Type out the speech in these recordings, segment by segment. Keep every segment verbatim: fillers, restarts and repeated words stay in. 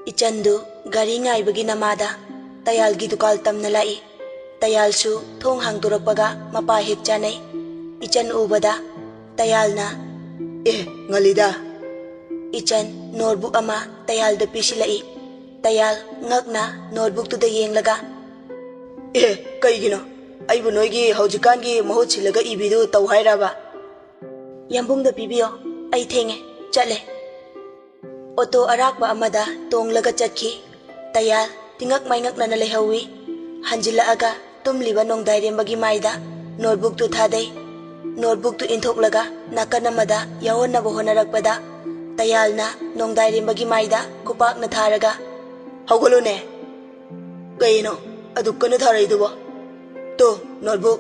ꯏꯆꯟꯗꯨ ꯒꯥꯔꯤ ꯉꯥꯏꯕꯒꯤ ꯅꯃꯥꯗ ꯇꯌꯥꯜꯒꯤ ꯗꯨꯀꯥꯟ ꯇꯝꯅ ꯂꯥꯛꯏ꯫ ꯇꯌꯥꯜꯁꯨ ꯊꯣꯡ ꯍꯥꯡꯗꯣꯔꯛꯄꯒ ꯃꯄꯥ ꯍꯦꯛ ꯆꯥꯅꯩ꯫ ꯏꯆꯟ ꯎꯕꯗ ꯇꯌꯥꯜꯅ, "ꯑꯦ, ꯉꯜꯂꯤꯗ꯫" ꯏꯆꯟ ꯅꯣꯠꯕꯨꯛ ꯑꯃ ꯇꯌꯥꯜꯗ ꯄꯤꯁꯤꯜꯂꯛꯏ꯫ ꯇꯌꯥꯜ ꯉꯛꯅ ꯅꯣꯠꯕꯨꯛꯇꯨꯗ ꯌꯦꯡꯂꯒ, "ꯑꯦ, ꯀꯩꯒꯤꯅꯣ? ꯑꯩꯕꯨ ꯅꯣꯏꯒꯤ ꯍꯧꯖꯤꯛꯀꯥꯟꯒꯤ ꯃꯍꯨꯠ ꯁꯤꯜꯂꯒ ꯏꯕꯤꯗꯨ ꯇꯧ ꯍꯥꯏꯔꯕ?" "ꯌꯥꯝꯕꯨꯡꯗ ꯄꯤꯕꯤꯌꯣ, ꯑꯩ ꯊꯦꯡꯉꯦ, ꯆꯠꯂꯦ꯫" ꯑꯣꯇꯣ ꯑꯔꯥꯛꯄ ꯑꯃꯗ ꯇꯣꯡꯂꯒ ꯆꯠꯈꯤ꯫ ꯇꯌꯥꯜ ꯇꯤꯉꯛ ꯃꯥꯏꯉꯛꯅꯅ ꯂꯩꯍꯧꯏ꯫ ꯍꯟꯖꯤꯜꯂꯛꯑꯒ ꯇꯨꯝꯂꯤꯕ ꯅꯣꯡꯗꯥꯏꯔꯦꯝꯕꯒꯤ ꯃꯥꯏꯗ ꯅꯣꯠꯕꯨꯛꯇꯨ ꯊꯥꯗꯩ꯫ ꯅꯣꯠꯕꯨꯛꯇꯨ ꯏꯟꯊꯣꯛꯂꯒ ꯅꯥꯀꯟ ꯑꯃꯗ ꯌꯥꯎꯍꯟꯅꯕ ꯍꯣꯠꯅꯔꯛꯄꯗ, ꯇꯌꯥꯜꯅ ꯅꯣꯡꯗꯥꯏꯔꯦꯝꯕꯒꯤ ꯃꯥꯏꯗ ꯈꯨꯄꯥꯛꯅ ꯊꯥꯔꯒ, "ꯍꯧꯒꯠꯂꯨꯅꯦ! ꯀꯩꯅꯣ ꯑꯗꯨꯛ ꯀꯟꯅ ꯊꯥꯔꯛꯏꯗꯨꯕꯣ? ꯇꯣ, ꯅꯣꯠꯕꯨꯛ꯫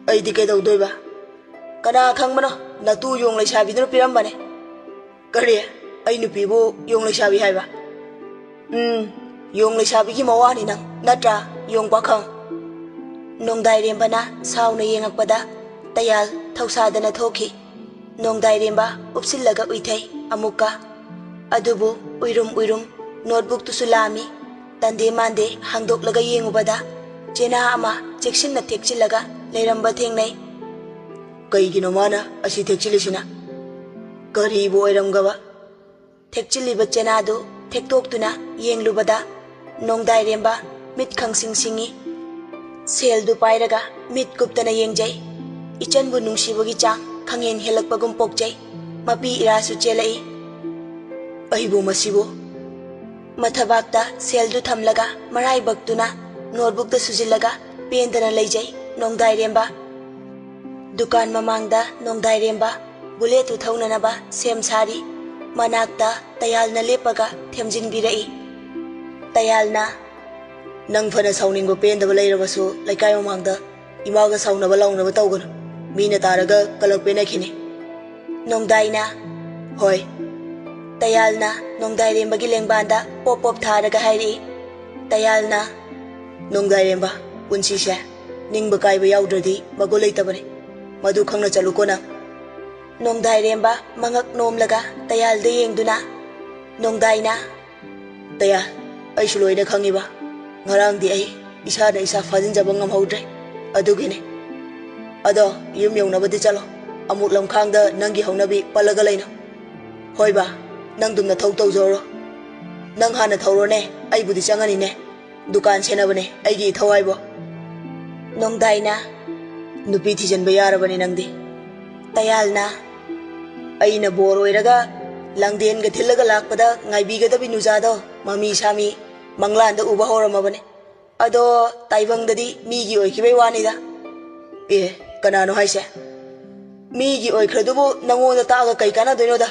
ꯑꯩꯗꯤ ꯀꯩꯗꯧꯗꯣꯏꯕ? ꯀꯅꯥ ꯈꯪꯕꯅꯣ, ꯅꯇꯨ ꯌꯣꯡ ꯂꯩꯁꯥꯕꯤꯗꯨꯅ ꯄꯤꯔꯝꯕꯅꯦ꯫" "ꯀꯔꯤ? ꯑꯩ ꯅꯨꯄꯤꯕꯨ ꯌꯣꯡ ꯂꯩꯁꯥꯕꯤ ꯍꯥꯏꯕ? ꯎꯝ, ꯌꯣꯡ ꯂꯩꯁꯥꯕꯤꯒꯤ ꯃꯋꯥꯅꯤ ꯅꯪ, ꯅꯠꯇ꯭ꯔꯥ, ꯌꯣꯡ ꯄꯥꯈꯪ?" ꯅꯣꯡꯗꯥꯏꯔꯦꯝꯕꯅ ꯁꯥꯎꯅ ꯌꯦꯡꯉꯛꯄꯗ ꯇꯌꯥꯜ ꯊꯧꯁꯥꯗꯅ ꯊꯣꯛꯈꯤ꯫ ꯅꯣꯡꯗꯥꯏꯔꯦꯝꯕ ꯎꯞꯁꯤꯜꯂꯒ ꯎꯏꯊꯩ ꯑꯃꯨꯛꯀ꯫ ꯑꯗꯨꯕꯨ ꯎꯏꯔꯨꯝ ꯎꯏꯔꯨꯝ ꯅꯣꯠꯕꯨꯛꯇꯨꯁꯨ ꯂꯥꯝꯃꯤ꯫ ꯇꯟꯗꯦ ꯃꯥꯟꯗꯦ ꯍꯥꯡꯗꯣꯛꯂꯒ ꯌꯦꯡꯉꯨꯕꯗ ꯆꯦꯅꯥ ꯑꯃ ꯆꯦꯛꯁꯤꯟꯅ ꯊꯦꯛꯆꯤꯜꯂꯒ ꯂꯩꯔꯝꯕ ꯊꯦꯡꯅꯩ꯫ "ꯀꯩꯒꯤꯅꯣ ꯃꯥꯅ ꯑꯁꯤ ꯊꯦꯛꯆꯤꯜꯂꯤꯁꯤꯅ? ꯀꯔꯤꯕꯨ ꯑꯣꯏꯔꯝꯒꯕ?" ꯊꯦꯛꯆꯤꯜꯂꯤꯕ ꯆꯦꯅꯥꯗꯨ ꯊꯦꯛꯇꯣꯛꯇꯨꯅ ꯌꯦꯡꯂꯨꯕꯗ ꯅꯣꯡꯗꯥꯏꯔꯦꯝꯕ ꯃꯤꯠ ꯈꯪꯁꯤꯡ ꯁꯤꯡꯏ꯫ ꯁꯦꯜꯗꯨ ꯄꯥꯏꯔꯒ ꯃꯤꯠ ꯀꯨꯞꯇꯅ ꯌꯦꯡꯖꯩ꯫ ꯏꯆꯟꯕꯨ ꯅꯨꯡꯁꯤꯕꯒꯤ ꯆꯥꯡ ꯈꯪꯍꯦꯟ ꯍꯦꯜꯂꯛꯄꯒꯨꯝ ꯄꯣꯛꯆꯩ꯫ ꯃꯄꯤ ꯏꯔꯥꯁꯨ ꯆꯦꯜꯂꯛꯏ꯫ "ꯑꯩꯕꯨ ꯃꯁꯤꯕꯨ?" ꯃꯊꯕꯥꯛꯇ ꯁꯦꯜꯗꯨ ꯊꯝꯂꯒ ꯃꯔꯥꯏꯕꯛꯇꯨꯅ ꯅꯣꯠꯕꯨꯛꯇ ꯁꯨꯖꯤꯜꯂꯒ ꯄꯦꯟꯗꯅ ꯂꯩꯖꯩ ꯅꯣꯡꯗꯥꯏꯔꯦꯝꯕ꯫ ꯗꯨꯀꯥꯟ ꯃꯃꯥꯡꯗ ꯅꯣꯡꯗꯥꯏꯔꯦꯝꯕ ꯕꯨꯂꯦꯠꯇꯨ ꯊꯧꯅꯅꯕ ꯁꯦꯝ ꯁꯥꯔꯤ꯫ ꯃꯅꯥꯛꯇ ꯇꯌꯥꯜꯅ ꯂꯦꯞꯄꯒ ꯊꯦꯝꯖꯤꯟꯕꯤꯔꯛꯏ꯫ ꯇꯌꯥꯜꯅ, "ꯅꯪ ꯐꯅ ꯁꯥꯎꯅꯤꯡꯕ ꯄꯦꯟꯗꯕ ꯂꯩꯔꯕꯁꯨ ꯂꯩꯀꯥꯏ ꯃꯃꯥꯡꯗ ꯏꯃꯥꯒ ꯁꯥꯎꯅꯕ ꯂꯥꯎꯅꯕ ꯇꯧꯒꯅꯨ꯫ ꯃꯤꯅ ꯇꯥꯔꯒ ꯀꯂꯛ ꯄꯦꯟꯅꯈꯤꯅꯤ꯫" ꯅꯣꯡꯗꯥꯏꯅ, "ꯍꯣꯏ꯫" ꯇꯌꯥꯜꯅ ꯅꯣꯡꯗꯥꯏꯔꯦꯝꯕꯒꯤ ꯂꯦꯡꯕꯥꯟꯗ ꯄꯣꯞ ꯄꯣꯞ ꯊꯥꯔꯒ ꯍꯥꯏꯔꯛꯏ꯫ ꯇꯌꯥꯜꯅ, "ꯅꯣꯡꯗꯥꯏꯔꯦꯝꯕ, ꯄꯨꯟꯁꯤꯁꯦ ꯅꯤꯡꯕ ꯀꯥꯏꯕ ꯌꯥꯎꯗ꯭ꯔꯗꯤ ꯃꯒꯨꯟ ꯂꯩꯇꯕꯅꯤ꯫ ꯃꯗꯨ ꯈꯪꯅ ꯆꯠꯂꯨꯀꯣ ꯅꯪ꯫" ꯅꯣꯡꯗꯥꯏꯔꯦꯝꯕ ꯃꯉꯛ ꯅꯣꯝꯂꯒ ꯇꯌꯥꯜꯗ ꯌꯦꯡꯗꯨꯅ, ꯅꯣꯡꯗꯥꯏꯅ, ꯇꯌꯥ, ꯑꯩꯁꯨ ꯂꯣꯏꯅ ꯈꯪꯉꯤꯕ꯫ ꯉꯔꯥꯡꯗꯤ ꯑꯩ ꯏꯁꯥꯅ ꯏꯁꯥ ꯐꯥꯖꯤꯟꯖꯕ ꯉꯝꯍꯧꯗ꯭ꯔꯦ꯫ ꯑꯗꯨꯒꯤꯅꯦ꯫ ꯑꯗꯣ ꯌꯨꯝ ꯌꯧꯅꯕꯗꯤ ꯆꯠꯂꯣ꯫ ꯑꯃꯨꯛ ꯂꯝꯈꯥꯡꯗ ꯅꯪꯒꯤ ꯍꯧꯅꯕꯤ ꯄꯜꯂꯒ ꯂꯩꯅꯣ꯫ ꯍꯣꯏ ꯕꯥ, ꯅꯪꯗꯨꯝ ꯅꯊꯧ ꯇꯧꯖꯧꯔꯣ꯫ ꯅꯪ ꯍꯥꯟꯅ ꯊꯧꯔꯣꯅꯦ, ꯑꯩꯕꯨꯗꯤ ꯆꯪꯉꯅꯤꯅꯦ꯫ ꯗꯨꯀꯥꯟ ꯁꯦꯟꯅꯕꯅꯦ ꯑꯩꯒꯤ ꯏꯊꯧ ꯍꯥꯏꯕꯣ꯫ ꯅꯣꯡꯗꯥꯏꯅ, ꯅꯨꯄꯤ ꯊꯤꯖꯤꯟꯕ ꯌꯥꯔꯕꯅꯤ ꯅꯪꯗꯤ꯫ ꯇꯌꯥꯜꯅ, ꯑꯩꯅ ꯕꯣꯔ ꯑꯣꯏꯔꯒ ꯂꯥꯡꯗꯦꯟꯒ ꯊꯤꯜꯂꯒ ꯂꯥꯛꯄꯗ ꯉꯥꯏꯕꯤꯒꯗꯕꯤ ꯅꯨꯖꯥꯗꯣ ꯃꯃꯤ ꯁꯥꯃꯤ ꯃꯪꯂꯥꯟꯗ ꯎꯕ ꯍꯧꯔꯝꯃꯕꯅꯦ꯫ ꯑꯗꯣ ꯇꯥꯏꯕꯪꯗꯗꯤ ꯃꯤꯒꯤ ꯑꯣꯏꯈꯤꯕꯩ ꯋꯥꯅꯤꯗ꯫ ꯑꯦ, ꯀꯅꯥꯅꯣ ꯍꯥꯏꯁꯦ? ꯃꯤꯒꯤ ꯑꯣꯏꯈ꯭ꯔꯗꯨꯕꯨ ꯅꯪꯉꯣꯟꯗ ꯇꯥꯛꯑꯒ ꯀꯩ ꯀꯥꯟꯅꯗꯣꯏꯅꯣꯗ?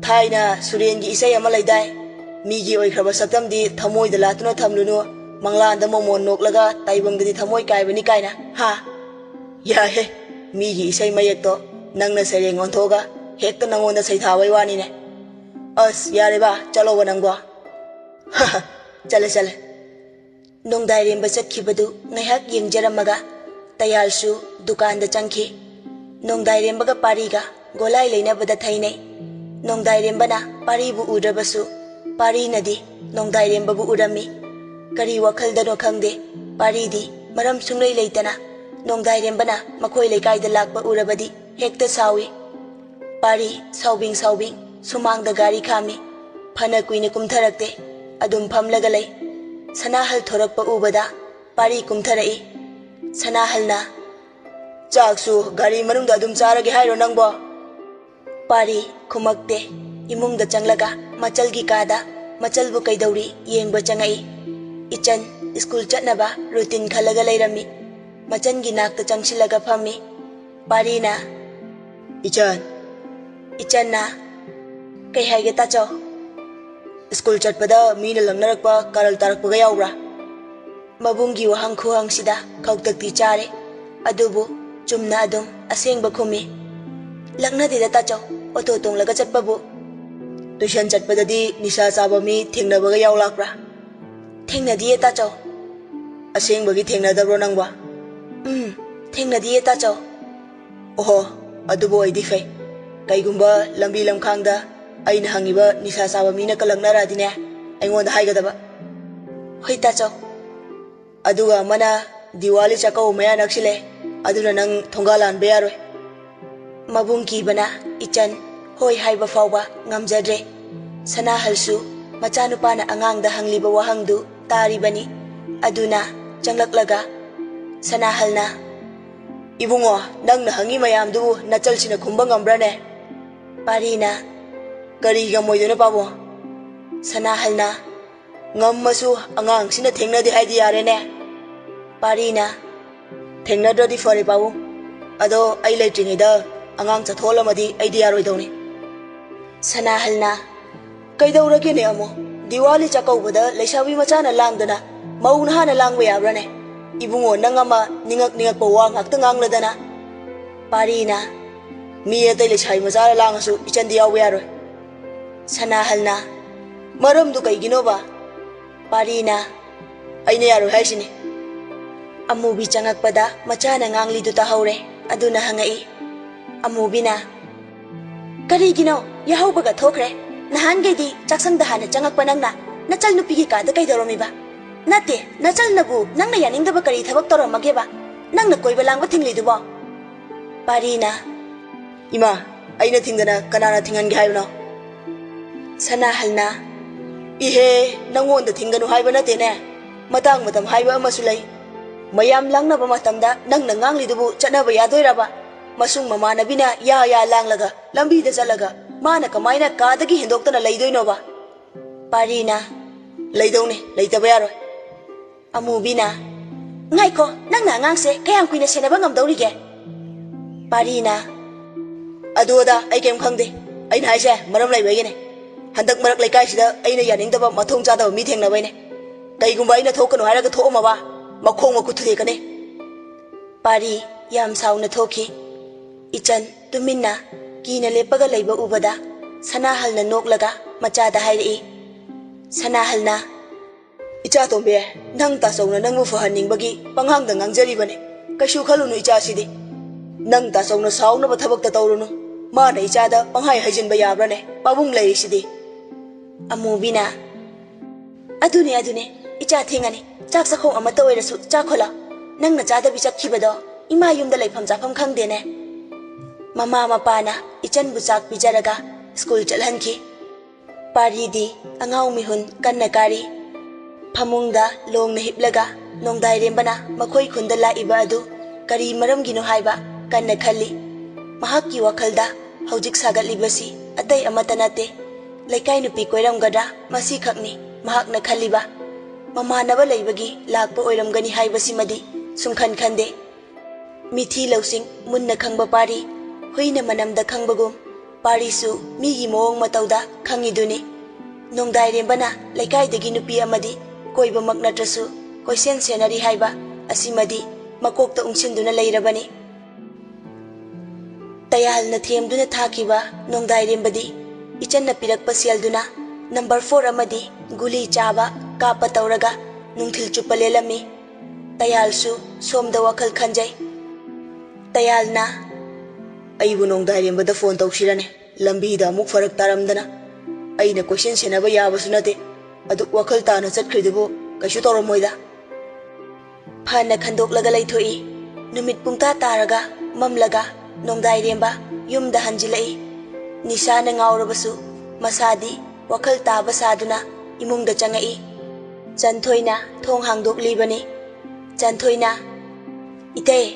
ꯊꯥꯏꯅ ꯁꯨꯔꯦꯟꯒꯤ ꯏꯁꯩ ꯑꯃ ꯂꯩꯗꯥꯏ, "ꯃꯤꯒꯤ ꯑꯣꯏꯈ꯭ꯔꯕ ꯁꯛꯇꯝꯗꯤ ꯊꯃꯣꯏꯗ ꯂꯥꯠꯇꯨꯅ ꯊꯝꯂꯨꯅꯨ, ꯃꯪꯂꯥꯟꯗ ꯃꯣꯃꯣꯟ ꯅꯣꯛꯂꯒ ꯇꯥꯏꯕꯪꯗꯗꯤ ꯊꯃꯣꯏ ꯀꯥꯏꯕꯅꯤ" ꯀꯥꯏꯅ, ꯍꯥ? ꯌꯥꯏꯍꯦ, ꯃꯤꯒꯤ ꯏꯁꯩ ꯃꯌꯦꯛꯇꯣ ꯅꯪꯅ ꯁꯩꯔꯦꯡ ꯑꯣꯟꯊꯣꯛꯑꯒ ꯍꯦꯛꯇ ꯅꯪꯉꯣꯟꯗ ꯁꯩꯊꯥꯕꯩ ꯋꯥꯅꯤꯅꯦ꯫ ꯑꯁ, ꯌꯥꯔꯦꯕ, ꯆꯠꯂꯣꯕ ꯅꯪꯕꯣ꯫ ꯆꯠꯂꯦ, ꯆꯠꯂꯦ꯫ ꯅꯣꯡꯗꯥꯏꯔꯦꯝꯕ ꯆꯠꯈꯤꯕꯗꯨ ꯉꯥꯏꯍꯥꯛ ꯌꯦꯡꯖꯔꯝꯃꯒ ꯇꯌꯥꯜꯁꯨ ꯗꯨꯀꯥꯟꯗ ꯆꯪꯈꯤ꯫ ꯅꯣꯡꯗꯥꯏꯔꯦꯝꯕꯒ ꯄꯥꯔꯤꯒ ꯒꯣꯂꯥꯏ ꯂꯩꯅꯕꯗ ꯊꯩꯅꯩ꯫ ꯅꯣꯡꯗꯥꯏꯔꯦꯝꯕꯅ ꯄꯥꯔꯤꯕꯨ ꯎꯗ꯭ꯔꯕꯁꯨ ꯄꯥꯔꯤꯅꯗꯤ ꯅꯣꯡꯗꯥꯏꯔꯦꯝꯕꯕꯨ ꯎꯔꯝꯃꯤ꯫ ꯀꯔꯤ ꯋꯥꯈꯜꯗꯅꯣ ꯈꯪꯗꯦ, ꯄꯥꯔꯤꯗꯤ ꯃꯔꯝ ꯁꯨꯡꯂꯩ ꯂꯩꯇꯅ ꯅꯣꯡꯗꯥꯏꯔꯦꯝꯕꯅ ꯃꯈꯣꯏ ꯂꯩꯀꯥꯏꯗ ꯂꯥꯛꯄ ꯎꯔꯕꯗꯤ ꯍꯦꯛꯇ ꯁꯥꯎꯏ꯫ ꯄꯥꯔꯤ ꯁꯥꯎꯕꯤꯡ ꯁꯥꯎꯕꯤꯡ ꯁꯨꯃꯥꯡꯗ ꯒꯥꯔꯤ ꯈꯥꯝꯃꯤ꯫ ꯐꯅ ꯀꯨꯏꯅ ꯀꯨꯝꯊꯔꯛꯇꯦ꯫ ꯑꯗꯨꯝ ꯐꯝꯂꯒ ꯂꯩ꯫ ꯁꯅꯥꯍꯜ ꯊꯣꯔꯛꯄ ꯎꯕꯗ ꯄꯥꯔꯤ ꯀꯨꯝꯊꯔꯛꯏ꯫ ꯁꯅꯥꯍꯜꯅ, "ꯆꯥꯛꯁꯨ ꯒꯥꯔꯤ ꯃꯅꯨꯡꯗ ꯑꯗꯨꯝ ꯆꯥꯔꯒꯦ ꯍꯥꯏꯔꯣ ꯅꯪꯕꯣ?" ꯄꯥꯔꯤ ꯈꯨꯃꯛꯇꯦ꯫ ꯏꯃꯨꯡꯗ ꯆꯪꯂꯒ ꯃꯆꯜꯒꯤ ꯀꯥꯗ ꯃꯆꯜꯕꯨ ꯀꯩꯗꯧꯔꯤ ꯌꯦꯡꯕ ꯆꯪꯉꯛꯏ꯫ ꯏꯆꯟ ꯁ꯭ꯀꯨꯜ ꯆꯠꯅꯕ ꯔꯨꯇꯤꯟ ꯈꯜꯂꯒ ꯂꯩꯔꯝꯃꯤ꯫ ꯃꯆꯟꯒꯤ ꯅꯥꯛꯇ ꯆꯪꯁꯤꯜꯂꯒ ꯐꯝꯃꯤ꯫ ꯄꯥꯔꯤꯅ, "ꯏꯆꯟ꯫" ꯏꯆꯟꯅ, "ꯀꯩ ꯍꯥꯏꯒꯦ ꯇꯥꯆꯧ?" "ꯁ꯭ꯀꯨꯜ ꯆꯠꯄꯗ ꯃꯤꯅ ꯂꯛꯅꯔꯛꯄ, ꯀꯥꯔꯜ ꯇꯥꯔꯛꯄꯒ ꯌꯥꯎꯕ꯭ꯔꯥ?" ꯃꯕꯨꯡꯒꯤ ꯋꯥꯍꯪ ꯈꯨꯍꯪꯁꯤꯗ ꯈꯧꯇꯛꯇꯤ ꯆꯥꯔꯦ, ꯑꯗꯨꯕꯨ ꯆꯨꯝꯅ ꯑꯗꯨꯝ ꯑꯁꯦꯡꯕ ꯈꯨꯝꯃꯤ꯫ "ꯂꯛꯅꯗꯦꯗ ꯇꯥꯆꯧ, ꯑꯣꯇꯣ ꯇꯣꯡꯂꯒ ꯆꯠꯄꯕꯨ꯫" "ꯇꯨꯏꯁꯟ ꯆꯠꯄꯗꯗꯤ ꯅꯤꯁꯥ ꯆꯥꯕ ꯃꯤ ꯊꯦꯡꯅꯕꯒ ꯌꯥꯎ ꯂꯥꯛꯄ꯭ꯔꯥ?" "ꯊꯦꯡꯅꯗꯤꯌꯦ ꯇꯥꯆꯧ꯫" "ꯑꯁꯦꯡꯕꯒꯤ ꯊꯦꯡꯅꯗꯕ꯭ꯔꯣ ꯅꯪꯕꯣ?" "ꯎꯝ, ꯊꯦꯡꯅꯗꯤꯌꯦ ꯇꯥꯆꯧ꯫" "ꯑꯣꯍꯣ, ꯑꯗꯨꯕꯨ ꯑꯣꯏꯗꯤ ꯐꯩ꯫ ꯀꯩꯒꯨꯝꯕ ꯂꯝꯕꯤ ꯂꯝꯈꯥꯡꯗ ꯑꯩꯅ ꯍꯪꯉꯤꯕ ꯅꯤꯁꯥ ꯆꯥꯕ ꯃꯤꯅ ꯀꯜꯂꯛꯅꯔꯛꯑꯗꯤꯅꯦ, ꯑꯩꯉꯣꯟꯗ ꯍꯥꯏꯒꯗꯕ꯫ ꯍꯣꯏ ꯇꯥꯆꯧ꯫ ꯑꯗꯨꯒ ꯑꯃꯅ, ꯗꯤꯋꯥꯂꯤ ꯆꯥꯛꯀꯧꯕ ꯃꯌꯥ ꯅꯛꯁꯤꯜꯂꯦ, ꯑꯗꯨꯅ ꯅꯪ ꯊꯣꯡꯒꯥꯜ ꯂꯥꯟꯕ ꯌꯥꯔꯣꯏ꯫ ꯃꯕꯨꯡ ꯀꯤꯕꯅ ꯏꯆꯟ ꯍꯣꯏ ꯍꯥꯏꯕ ꯐꯥꯎꯕ ꯉꯝꯖꯗ꯭ꯔꯦ꯫ ꯁꯅꯥꯍꯜꯁꯨ ꯃꯆꯥꯅꯨꯄꯥꯅ ꯑꯉꯥꯡꯗ ꯍꯪꯂꯤꯕ ꯋꯥꯍꯪꯗꯨ ꯇꯥꯔꯤꯕꯅꯤ꯫ ꯑꯗꯨꯅ ꯆꯪꯂꯛꯂꯒ ꯁꯅꯥꯍꯜꯅ, "ꯏꯕꯨꯡꯉꯣ, ꯅꯪꯅ ꯍꯪꯉꯤ ꯃꯌꯥꯝꯗꯨꯕꯨ ꯅꯆꯜꯁꯤꯅ ꯈꯨꯝꯕ ꯉꯝꯕ꯭ꯔꯅꯦ?" ꯄꯥꯔꯤꯅ, "ꯀꯔꯤ ꯉꯝꯃꯣꯏꯗꯣꯏꯅꯣ ꯄꯥꯕꯨꯡ?" ꯁꯅꯥꯍꯜꯅ, "ꯉꯝꯃꯁꯨ ꯑꯉꯥꯡꯁꯤꯅ ꯊꯦꯡꯅꯗꯦ ꯍꯥꯏꯗꯤ ꯌꯥꯔꯦꯅꯦ?" ꯄꯥꯔꯤꯅ, "ꯊꯦꯡꯅꯗ꯭ꯔꯗꯤ ꯐꯔꯦ ꯄꯥꯕꯨꯡ, ꯑꯗꯣ ꯑꯩ ꯂꯩꯇ꯭ꯔꯤꯉꯩꯗ ꯑꯉꯥꯡ ꯆꯠꯊꯣꯛꯍꯜꯂꯝꯃꯗꯤ ꯑꯩꯗꯤ ꯌꯥꯔꯣꯏꯗꯧꯅꯤ꯫" ꯁꯅꯥꯍꯜꯅ, "ꯀꯩꯗꯧꯔꯒꯦꯅꯦ ꯑꯃꯨꯛ? ꯗꯤꯋꯥꯂꯤ ꯆꯥꯛꯀꯧꯕꯗ ꯂꯩꯁꯥꯕꯤ ꯃꯆꯥꯅ ꯂꯥꯡꯗꯅ ꯃꯧ ꯅꯍꯥꯅ ꯂꯥꯡꯕ ꯌꯥꯕ꯭ꯔꯥꯅꯦ? ꯏꯕꯨꯡꯉꯣ, ꯅꯪ ꯑꯃ ꯅꯤꯡꯉꯛ ꯅꯤꯡꯉꯛꯄ ꯋꯥ ꯉꯥꯛꯇ ꯉꯥꯡꯂꯗꯅ꯫" ꯄꯥꯔꯤꯅ, "ꯃꯤ ꯑꯇꯩ ꯂꯩꯁꯥꯕꯤ ꯃꯆꯥꯅ ꯂꯥꯡꯉꯁꯨ ꯏꯆꯟꯗꯤ ꯌꯥꯎꯕ ꯌꯥꯔꯣꯏ꯫" ꯁꯅꯥꯍꯜꯅ, "ꯃꯔꯝꯗꯨ ꯀꯩꯒꯤꯅꯣꯕ?" ꯄꯥꯔꯤꯅ, "ꯑꯩꯅ ꯌꯥꯔꯣꯏ ꯍꯥꯏꯁꯤꯅꯤ꯫" ꯑꯃꯨꯕꯤ ꯆꯪꯉꯛꯄꯗ ꯃꯆꯥꯅ ꯉꯥꯡꯂꯤꯗꯨ ꯇꯥꯍꯧꯔꯦ꯫ ꯑꯗꯨꯅ ꯍꯪꯉꯛꯏ꯫ ꯑꯃꯨꯕꯤꯅ, "ꯀꯔꯤꯒꯤꯅꯣ? ꯌꯥꯍꯧꯕꯒ ꯊꯣꯛꯈ꯭ꯔꯦ꯫ ꯅꯍꯥꯟꯈꯩꯗꯤ ꯆꯥꯛꯁꯪꯗ ꯍꯥꯟꯅ ꯆꯪꯉꯛꯄ ꯅꯪꯅ ꯅꯆꯜ ꯅꯨꯄꯤꯒꯤ ꯀꯥꯗ ꯀꯩꯗꯧꯔꯝꯃꯤꯕ? ꯅꯠꯇꯦ, ꯅꯆꯜꯅꯕꯨ ꯅꯪꯅ ꯌꯥꯅꯤꯡꯗꯕ ꯀꯔꯤ ꯊꯕꯛ ꯇꯧꯔꯝꯃꯒꯦꯕ? ꯅꯪꯅ ꯀꯣꯏꯕ ꯂꯥꯡꯕ ꯊꯤꯡꯂꯤꯗꯨꯕꯣ?" ꯄꯥꯔꯤꯅ, "ꯏꯃꯥ, ꯑꯩꯅ ꯊꯤꯡꯗꯅ ꯀꯅꯥꯅ ꯊꯤꯡꯍꯟꯒꯦ ꯍꯥꯏꯕꯅꯣ?" ꯁꯅꯥꯍꯜꯅ, "ꯏꯍꯦ, ꯅꯪꯉꯣꯟꯗ ꯊꯤꯡꯒꯅꯨ ꯍꯥꯏꯕ ꯅꯠꯇꯦꯅꯦ꯫ ꯃꯇꯥꯡ ꯃꯇꯝ ꯍꯥꯏꯕ ꯑꯃꯁꯨ ꯂꯩ꯫ ꯃꯌꯥꯝ ꯂꯥꯡꯅꯕ ꯃꯇꯝꯗ ꯅꯪꯅ ꯉꯥꯡꯂꯤꯗꯨꯕꯨ ꯆꯠꯅꯕ ꯌꯥꯗꯣꯏꯔꯕ? ꯃꯁꯨꯡ ꯃꯃꯥꯟꯅꯕꯤꯅ ꯌꯥ ꯌꯥ ꯂꯥꯡꯂꯒ ꯂꯝꯕꯤꯗ ꯆꯠꯂꯒ ꯃꯥꯅ ꯀꯃꯥꯏꯅ ꯀꯥꯗꯒꯤ ꯍꯦꯟꯗꯣꯛꯇꯅ ꯂꯩꯗꯣꯏꯅꯣꯕ?" ꯄꯥꯔꯤꯅ, "ꯂꯩꯗꯧꯅꯤ, ꯂꯩꯇꯕ ꯌꯥꯔꯣꯏ꯫" ꯑꯃꯨꯕꯤꯅ, "ꯉꯥꯏꯈꯣ, ꯅꯪꯅ ꯑꯉꯥꯡꯁꯦ ꯀꯌꯥꯝ ꯀꯨꯏꯅ ꯁꯦꯟꯅꯕ ꯉꯝꯗꯧꯔꯤꯒꯦ?" ꯄꯥꯔꯤꯅ, "ꯑꯗꯨ ꯑꯗꯥ ꯑꯩ ꯀꯩꯝ ꯈꯪꯗꯦ꯫ ꯑꯩꯅ ꯍꯥꯏꯁꯦ ꯃꯔꯝ ꯂꯩꯕꯒꯤꯅꯦ꯫ ꯍꯟꯗꯛ ꯃꯔꯛ ꯂꯩꯀꯥꯏꯁꯤꯗ ꯑꯩꯅ ꯌꯥꯅꯤꯡꯗꯕ ꯃꯊꯣꯡ ꯆꯥꯗꯕ ꯃꯤ ꯊꯦꯡꯅꯕꯩꯅꯦ꯫ ꯀꯩꯒꯨꯝꯕ ꯑꯩꯅ ꯊꯣꯛꯀꯅꯨ ꯍꯥꯏꯔꯒ ꯊꯣꯛꯑꯝꯃꯕ, ꯃꯈꯣꯡ ꯃꯈꯨꯠ ꯊꯨꯗꯦꯛꯀꯅꯤ꯫" ꯄꯥꯔꯤ ꯌꯥꯝ ꯁꯥꯎꯅ ꯊꯣꯛꯈꯤ꯫ ꯏꯆꯟ ꯇꯨꯃꯤꯟꯅ ꯀꯤꯅ ꯂꯦꯞꯄꯒ ꯂꯩꯕ ꯎꯕꯗ ꯁꯅꯥꯍꯜꯅ ꯅꯣꯛꯂꯒ ꯃꯆꯥꯗ ꯍꯥꯏꯔꯛꯏ꯫ ꯁꯅꯥꯍꯜꯅ, "ꯏꯆꯥ ꯇꯣꯝꯕꯤ, ꯅꯪ ꯇꯥꯆꯧꯅ ꯅꯪꯕꯨ ꯐꯍꯟꯅꯤꯡꯕꯒꯤ ꯄꯉꯥꯡꯗ ꯉꯥꯡꯖꯔꯤꯕꯅꯤ꯫ ꯀꯩꯁꯨ ꯈꯜꯂꯨꯅꯨ ꯏꯆꯥꯁꯤꯗꯤ꯫ ꯅꯪ ꯇꯥꯆꯧꯅ ꯁꯥꯎꯅꯕ ꯊꯕꯛꯇ ꯇꯧꯔꯨꯅꯨ꯫ ꯃꯥꯅ ꯏꯆꯥꯗ ꯄꯪꯍꯥꯏ ꯍꯥꯏꯖꯤꯟꯕ ꯌꯥꯕ꯭ꯔꯥꯅꯦ? ꯄꯥꯕꯨꯡ ꯂꯩꯔꯤꯁꯤꯗꯤ꯫" ꯑꯃꯨꯕꯤꯅ, ꯑꯗꯨꯅꯦ, ꯑꯗꯨꯅꯦ, ꯏꯆꯥ ꯊꯦꯡꯉꯅꯤ꯫ ꯆꯥꯛ ꯆꯥꯛꯈꯣꯝ ꯑꯃꯠꯇ ꯑꯣꯏꯔꯁꯨ ꯆꯥꯈꯣꯂꯥꯎ꯫ ꯅꯪꯅ ꯆꯥꯗꯕꯤ ꯆꯠꯈꯤꯕꯗꯣ ꯏꯃꯥ ꯌꯨꯝꯗ ꯂꯩꯐꯝ ꯆꯥꯐꯝ ꯈꯪꯗꯦꯅꯦ꯫ ꯃꯃꯥ ꯃꯄꯥꯅ ꯏꯆꯟꯕꯨ ꯆꯥꯛ ꯄꯤꯖꯔꯒ ꯁ꯭ꯀꯨꯜ ꯆꯠꯍꯟꯈꯤ꯫ ꯄꯥꯔꯤꯗꯤ ꯑꯉꯥꯎ ꯃꯤꯍꯨꯟ ꯀꯟꯅ ꯀꯥꯔꯤ꯫ ꯐꯃꯨꯡꯗ ꯂꯣꯡꯅ ꯍꯤꯞꯂꯒ ꯅꯣꯡꯗꯥꯏꯔꯦꯝꯕꯅ ꯃꯈꯣꯏ ꯈꯨꯟꯗ ꯂꯥꯛꯏꯕ ꯑꯗꯨ ꯀꯔꯤ ꯃꯔꯝꯒꯤꯅꯣ ꯍꯥꯏꯕ ꯀꯟꯅ ꯈꯜꯂꯤ꯫ ꯃꯍꯥꯛꯀꯤ ꯋꯥꯈꯜꯗ ꯍꯧꯖꯤꯛ ꯁꯥꯒꯠꯂꯤꯕꯁꯤ ꯑꯇꯩ ꯑꯃꯠꯇ ꯅꯠꯇꯦ, ꯂꯩꯀꯥꯏ ꯅꯨꯄꯤ ꯀꯣꯏꯔꯝꯒꯗ꯭ꯔꯥ, ꯃꯁꯤꯈꯛꯅꯤ ꯃꯍꯥꯛꯅ ꯈꯜꯂꯤꯕ꯫ ꯃꯃꯥꯟꯅꯕ ꯂꯩꯕꯒꯤ ꯂꯥꯛꯄ ꯑꯣꯏꯔꯝꯒꯅꯤ ꯍꯥꯏꯕꯁꯤꯃꯗꯤ ꯁꯨꯡꯈꯟ ꯈꯟꯗꯦ꯫ ꯃꯤꯊꯤ ꯂꯧꯁꯤꯡ ꯃꯨꯟꯅ ꯈꯪꯕ ꯄꯥꯔꯤ, ꯍꯨꯏꯅ ꯃꯅꯝꯗ ꯈꯪꯕꯒꯨꯝ, ꯄꯥꯔꯤꯁꯨ ꯃꯤꯒꯤ ꯃꯑꯣꯡ ꯃꯇꯧꯗ ꯈꯪꯉꯤꯗꯨꯅꯤ꯫ ꯅꯣꯡꯗꯥꯏꯔꯦꯝꯕꯅ ꯂꯩꯀꯥꯏꯗꯒꯤ ꯅꯨꯄꯤ ꯑꯃꯗꯤ ꯀꯣꯏꯕꯃꯛ ꯅꯠꯇ꯭ꯔꯁꯨ ꯀꯣꯏꯁꯦꯟ ꯁꯦꯟꯅꯔꯤ ꯍꯥꯏꯕ ꯑꯁꯤꯃꯗꯤ ꯃꯀꯣꯛꯇ ꯎꯪꯁꯤꯟꯗꯨꯅ ꯂꯩꯔꯕꯅꯤ꯫ ꯇꯌꯥꯜꯅ ꯊꯦꯝꯗꯨꯅ ꯊꯥꯈꯤꯕ ꯅꯣꯡꯗꯥꯏꯔꯦꯝꯕꯗꯤ ꯏꯆꯟꯅ ꯄꯤꯔꯛꯄ ꯁꯦꯜꯗꯨꯅ ꯅꯝꯕꯔ ꯐꯣꯔ ꯑꯃꯗꯤ ꯒꯨꯂꯤ ꯆꯥꯕ ꯀꯥꯞꯄ ꯇꯧꯔꯒ ꯅꯨꯡꯊꯤꯜ ꯆꯨꯞꯄ ꯂꯦꯜꯂꯝꯃꯤ꯫ ꯇꯌꯥꯜꯁꯨ ꯁꯣꯝꯗ ꯋꯥꯈꯜ ꯈꯟꯖꯩ꯫ ꯇꯌꯥꯜꯅ, "ꯑꯩꯕꯨ ꯅꯣꯡꯗꯥꯏꯔꯦꯝꯕꯗ ꯐꯣꯟ ꯇꯧꯁꯤꯔꯅꯦ? ꯂꯝꯕꯤꯗ ꯑꯃꯨꯛ ꯐꯔꯛ ꯇꯥꯔꯝꯗꯅ꯫ ꯑꯩꯅ ꯀꯣꯏꯁꯦꯟ ꯁꯦꯟꯅꯕ ꯌꯥꯕꯁꯨ ꯅꯠꯇꯦ꯫ ꯑꯗꯨꯛ ꯋꯥꯈꯜ ꯇꯥꯅ ꯆꯠꯈ꯭ꯔꯤꯗꯨꯕꯨ ꯀꯩꯁꯨ ꯇꯧꯔꯝꯃꯣꯏꯗ꯫" ꯐꯅ ꯈꯟꯗꯣꯛꯂꯒ ꯂꯩꯊꯣꯛꯏ꯫ ꯅꯨꯃꯤꯠ ꯄꯨꯡꯇꯥ ꯇꯥꯔꯒ ꯃꯝꯂꯒ ꯅꯣꯡꯗꯥꯏꯔꯦꯝꯕ ꯌꯨꯝꯗ ꯍꯟꯖꯤꯜꯂꯛꯏ꯫ ꯅꯤꯁꯥꯅ ꯉꯥꯎꯔꯕꯁꯨ ꯃꯁꯥꯗꯤ ꯋꯥꯈꯜ ꯇꯥꯕ ꯁꯥꯗꯨꯅ ꯏꯃꯨꯡꯗ ꯆꯪꯉꯛꯏ꯫ ꯆꯟꯊꯣꯏꯅ ꯊꯣꯡ ꯍꯥꯡꯗꯣꯛꯂꯤꯕꯅꯤ꯫ ꯆꯟꯊꯣꯏꯅ, "ꯏꯇꯩ!"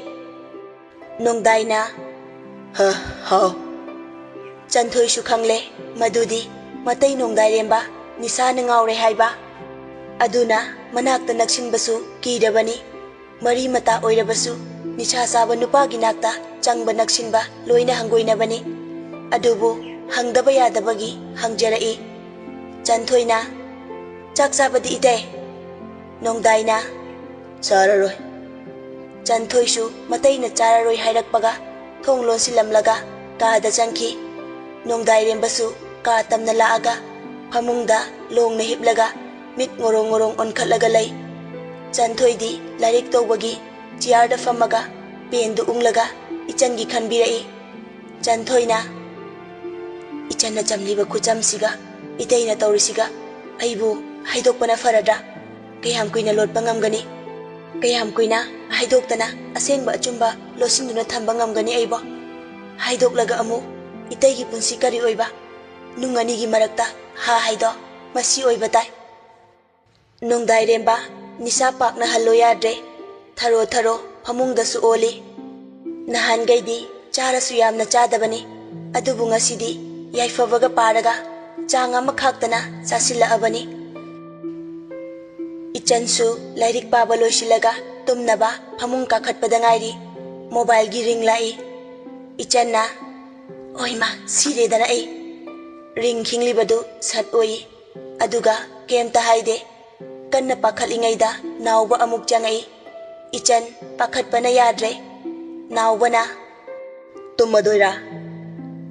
ꯅꯣꯡꯗꯥꯏꯅ, "ꯍ, ꯍꯥꯎ꯫" ꯆꯟꯊꯣꯏꯁꯨ ꯈꯪꯂꯦ ꯃꯗꯨꯗꯤ ꯃꯇꯩ ꯅꯣꯡꯗꯥꯏꯔꯦꯝꯕ ꯅꯤꯁꯥꯅ ꯉꯥꯎꯔꯦ ꯍꯥꯏꯕ꯫ ꯑꯗꯨꯅ ꯃꯅꯥꯛꯇ ꯅꯛꯁꯤꯟꯕꯁꯨ ꯀꯤꯔꯕꯅꯤ꯫ ꯃꯔꯤ ꯃꯇꯥ ꯑꯣꯏꯔꯕꯁꯨ ꯅꯤꯁꯥ ꯆꯥꯕ ꯅꯨꯄꯥꯒꯤ ꯅꯥꯛꯇ ꯆꯪꯕ ꯅꯛꯁꯤꯟꯕ ꯂꯣꯏꯅ ꯍꯪꯒꯣꯏꯅꯕꯅꯤ꯫ ꯑꯗꯨꯕꯨ ꯍꯪꯗꯕ ꯌꯥꯗꯕꯒꯤ ꯍꯪꯖꯔꯛꯏ꯫ ꯆꯟꯊꯣꯏꯅ, "ꯆꯥꯛ ꯆꯥꯕꯗꯤ ꯏꯇꯩ?" ꯅꯣꯡꯗꯥꯏꯅ, "ꯆꯥꯔꯔꯣꯏ꯫" ꯆꯟꯊꯣꯏꯁꯨ ꯃꯇꯩꯅ ꯆꯥꯔꯔꯣꯏ ꯍꯥꯏꯔꯛꯄꯒ ꯊꯣꯡ ꯂꯣꯟꯁꯤꯜꯂꯝꯂꯒ ꯀꯥꯗ ꯆꯪꯈꯤ꯫ ꯅꯣꯡꯗꯥꯏꯔꯦꯝꯕꯁꯨ ꯀꯥ ꯇꯝꯅ ꯂꯥꯛꯑꯒ ꯐꯃꯨꯡꯗ ꯂꯣꯡꯅ ꯍꯤꯞꯂꯒ ꯃꯤꯠ ꯉꯣꯔꯣꯡ ꯉꯣꯔꯣꯡ ꯑꯣꯟꯈꯠꯂꯒ ꯂꯩ꯫ ꯆꯟꯊꯣꯏꯗꯤ ꯂꯥꯏꯔꯤꯛ ꯇꯧꯕꯒꯤ ꯆꯤꯌꯥꯔꯗ ꯐꯝꯃꯒ ꯄꯦꯟꯗꯨ ꯎꯪꯂꯒ ꯏꯆꯟꯒꯤ ꯈꯟꯕꯤꯔꯛꯏ꯫ ꯆꯟꯊꯣꯏꯅ, "ꯏꯆꯟꯅ ꯆꯝꯂꯤꯕ ꯈꯨꯆꯝꯁꯤꯒ ꯏꯇꯩꯅ ꯇꯧꯔꯤꯁꯤꯒ ꯑꯩꯕꯨ ꯍꯥꯏꯗꯣꯛꯄꯅ ꯐꯔꯗ꯭ꯔꯥ? ꯀꯌꯥꯝ ꯀꯨꯏꯅ ꯂꯣꯠꯄ ꯉꯝꯒꯅꯤ? ꯀꯌꯥꯝ ꯀꯨꯏꯅ ꯍꯥꯏꯗꯣꯛꯇꯅ ꯑꯁꯦꯡꯕ ꯑꯆꯨꯝꯕ ꯂꯣꯠꯁꯤꯟꯗꯨꯅ ꯊꯝꯕ ꯉꯝꯒꯅꯤ ꯑꯩꯕꯣ? ꯍꯥꯏꯗꯣꯛꯂꯒ ꯑꯃꯨꯛ ꯏꯇꯩꯒꯤ ꯄꯨꯟꯁꯤ ꯀꯔꯤ ꯑꯣꯏꯕ? ꯅꯨꯡ ꯑꯅꯤꯒꯤ ꯃꯔꯛꯇ ꯍꯥ ꯍꯥꯏꯗꯣ ꯃꯁꯤ ꯑꯣꯏꯕ ꯇꯥꯏ꯫ ꯅꯣꯡꯗꯥꯏꯔꯦꯝꯕ, ꯅꯤꯁꯥ ꯄꯥꯛꯅ ꯍꯜꯂꯣ ꯌꯥꯗ꯭ꯔꯦ꯫ ꯊꯔꯣ ꯊꯔꯣ ꯐꯃꯨꯡꯗꯁꯨ ꯑꯣꯜꯂꯤ꯫ ꯅꯍꯥꯟꯈꯩꯗꯤ ꯆꯥꯔꯁꯨ ꯌꯥꯝꯅ ꯆꯥꯗꯕꯅꯤ, ꯑꯗꯨꯕꯨ ꯉꯁꯤꯗꯤ ꯌꯥꯏꯐꯕꯒ ꯄꯥꯔꯒ ꯆꯥꯡ ꯑꯃ ꯈꯥꯛꯇꯅ ꯆꯥꯁꯤꯜꯂꯛꯑꯕꯅꯤ꯫ ꯏꯆꯟꯁꯨ ꯂꯥꯏꯔꯤꯛ ꯄꯥꯕ ꯂꯣꯏꯁꯤꯜꯂꯒ ꯇꯨꯝꯅꯕ ꯐꯃꯨꯡ ꯀꯥꯈꯠꯄꯗ ꯉꯥꯏꯔꯤ꯫ ꯃꯣꯕꯥꯏꯜꯒꯤ ꯔꯤꯡ ꯂꯥꯛꯏ꯫ ꯏꯆꯟꯅ, "ꯑꯣꯏꯃꯥ, ꯁꯤꯔꯦꯗꯅ ꯑꯩ!" ꯔꯤꯡ ꯈꯤꯡꯂꯤꯕꯗꯨ ꯁꯠ ꯑꯣꯏ꯫ ꯑꯗꯨꯒ ꯀꯩꯝꯇ ꯍꯥꯏꯗꯦ꯫ ꯀꯟꯅ ꯄꯥꯈꯠꯂꯤꯉꯩꯗ ꯅꯥꯎꯕ ꯑꯃꯨꯛ ꯆꯪꯉꯛꯏ꯫ ꯏꯆꯟ ꯄꯥꯈꯠꯄꯅ ꯌꯥꯗ꯭ꯔꯦ꯫ ꯅꯥꯎꯕꯅ, "ꯇꯨꯝꯃꯗꯣꯏꯔꯥ?"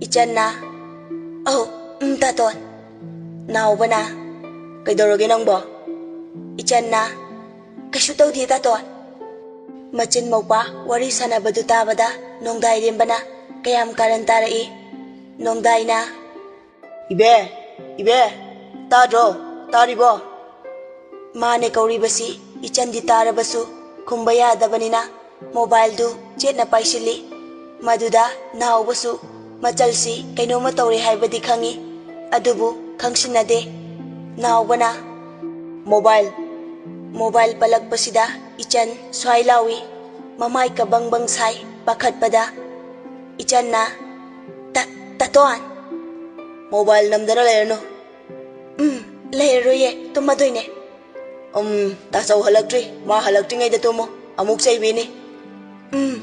ꯏꯆꯟꯅ, "ꯑꯧ, ꯎꯝ, ꯇꯥꯇꯣꯟ꯫" ꯅꯥꯎꯕꯅ, "ꯀꯩꯗꯧꯔꯒꯦ ꯅꯪꯕꯣ?" ꯏꯆꯟꯅ, "ꯀꯩꯁꯨ ꯇꯧꯗꯦ, ꯇꯥꯇꯣꯟ꯫" ꯃꯆꯤꯟ ꯃꯧꯄꯥ ꯋꯥꯔꯤ ꯁꯥꯟꯅꯕꯗꯨ ꯇꯥꯕꯗ ꯅꯣꯡꯗꯥꯏꯔꯦꯝꯕꯅ ꯀꯌꯥꯝ ꯀꯥꯔꯟ ꯇꯥꯔꯛꯏ꯫ ꯅꯣꯡꯗꯥꯏꯅ, "ꯏꯕꯦ, ꯏꯕꯦ, ꯇꯥꯗ꯭ꯔꯣ? ꯇꯥꯔꯤꯕꯣ?" ꯃꯥꯅꯦ ꯀꯧꯔꯤꯕꯁꯤ ꯏꯆꯟꯗꯤ ꯇꯥꯔꯕꯁꯨ ꯈꯨꯝꯕ ꯌꯥꯗꯕꯅꯤꯅ ꯃꯣꯕꯥꯏꯜꯗꯨ ꯆꯦꯠꯅ ꯄꯥꯏꯁꯤꯜꯂꯤ꯫ ꯃꯗꯨꯗ ꯅꯥꯎꯕꯁꯨ ꯃꯆꯜꯁꯤ ꯀꯩꯅꯣꯝꯃ ꯇꯧꯔꯦ ꯍꯥꯏꯕꯗꯤ ꯈꯪꯏ, ꯑꯗꯨꯕꯨ ꯈꯪꯁꯤꯟꯅꯗꯦ꯫ ꯅꯥꯎꯕꯅ, "ꯃꯣꯕꯥꯏꯜ꯫" ꯃꯣꯕꯥꯏꯜ ꯄꯜꯂꯛꯄꯁꯤꯗ ꯏꯆꯟ ꯁ꯭ꯋꯥꯏ ꯂꯥꯎꯏ꯫ ꯃꯃꯥꯏ ꯀꯕꯪ ꯕꯪ ꯁꯥꯏ ꯄꯥꯈꯠꯄꯗ꯫ ꯏꯆꯟꯅ, "ꯇ-, ꯇꯥꯇꯣꯟ!" "ꯃꯣꯕꯥꯏꯜ ꯅꯝꯗꯅ ꯂꯩꯔꯅꯨ꯫" "ꯎꯝ, ꯂꯩꯔꯔꯣꯏꯌꯦ, ꯇꯨꯝꯃꯗꯣꯏꯅꯦ꯫" "ꯎꯝ, ꯇꯥꯆꯧ ꯍꯜꯂꯛꯇ꯭ꯔꯤ, ꯃꯥ ꯍꯜꯂꯛꯇ꯭ꯔꯤꯉꯩꯗ ꯇꯨꯝꯃꯨ, ꯑꯃꯨꯛ ꯆꯩꯕꯤꯅꯤ꯫" "ꯎꯝ꯫"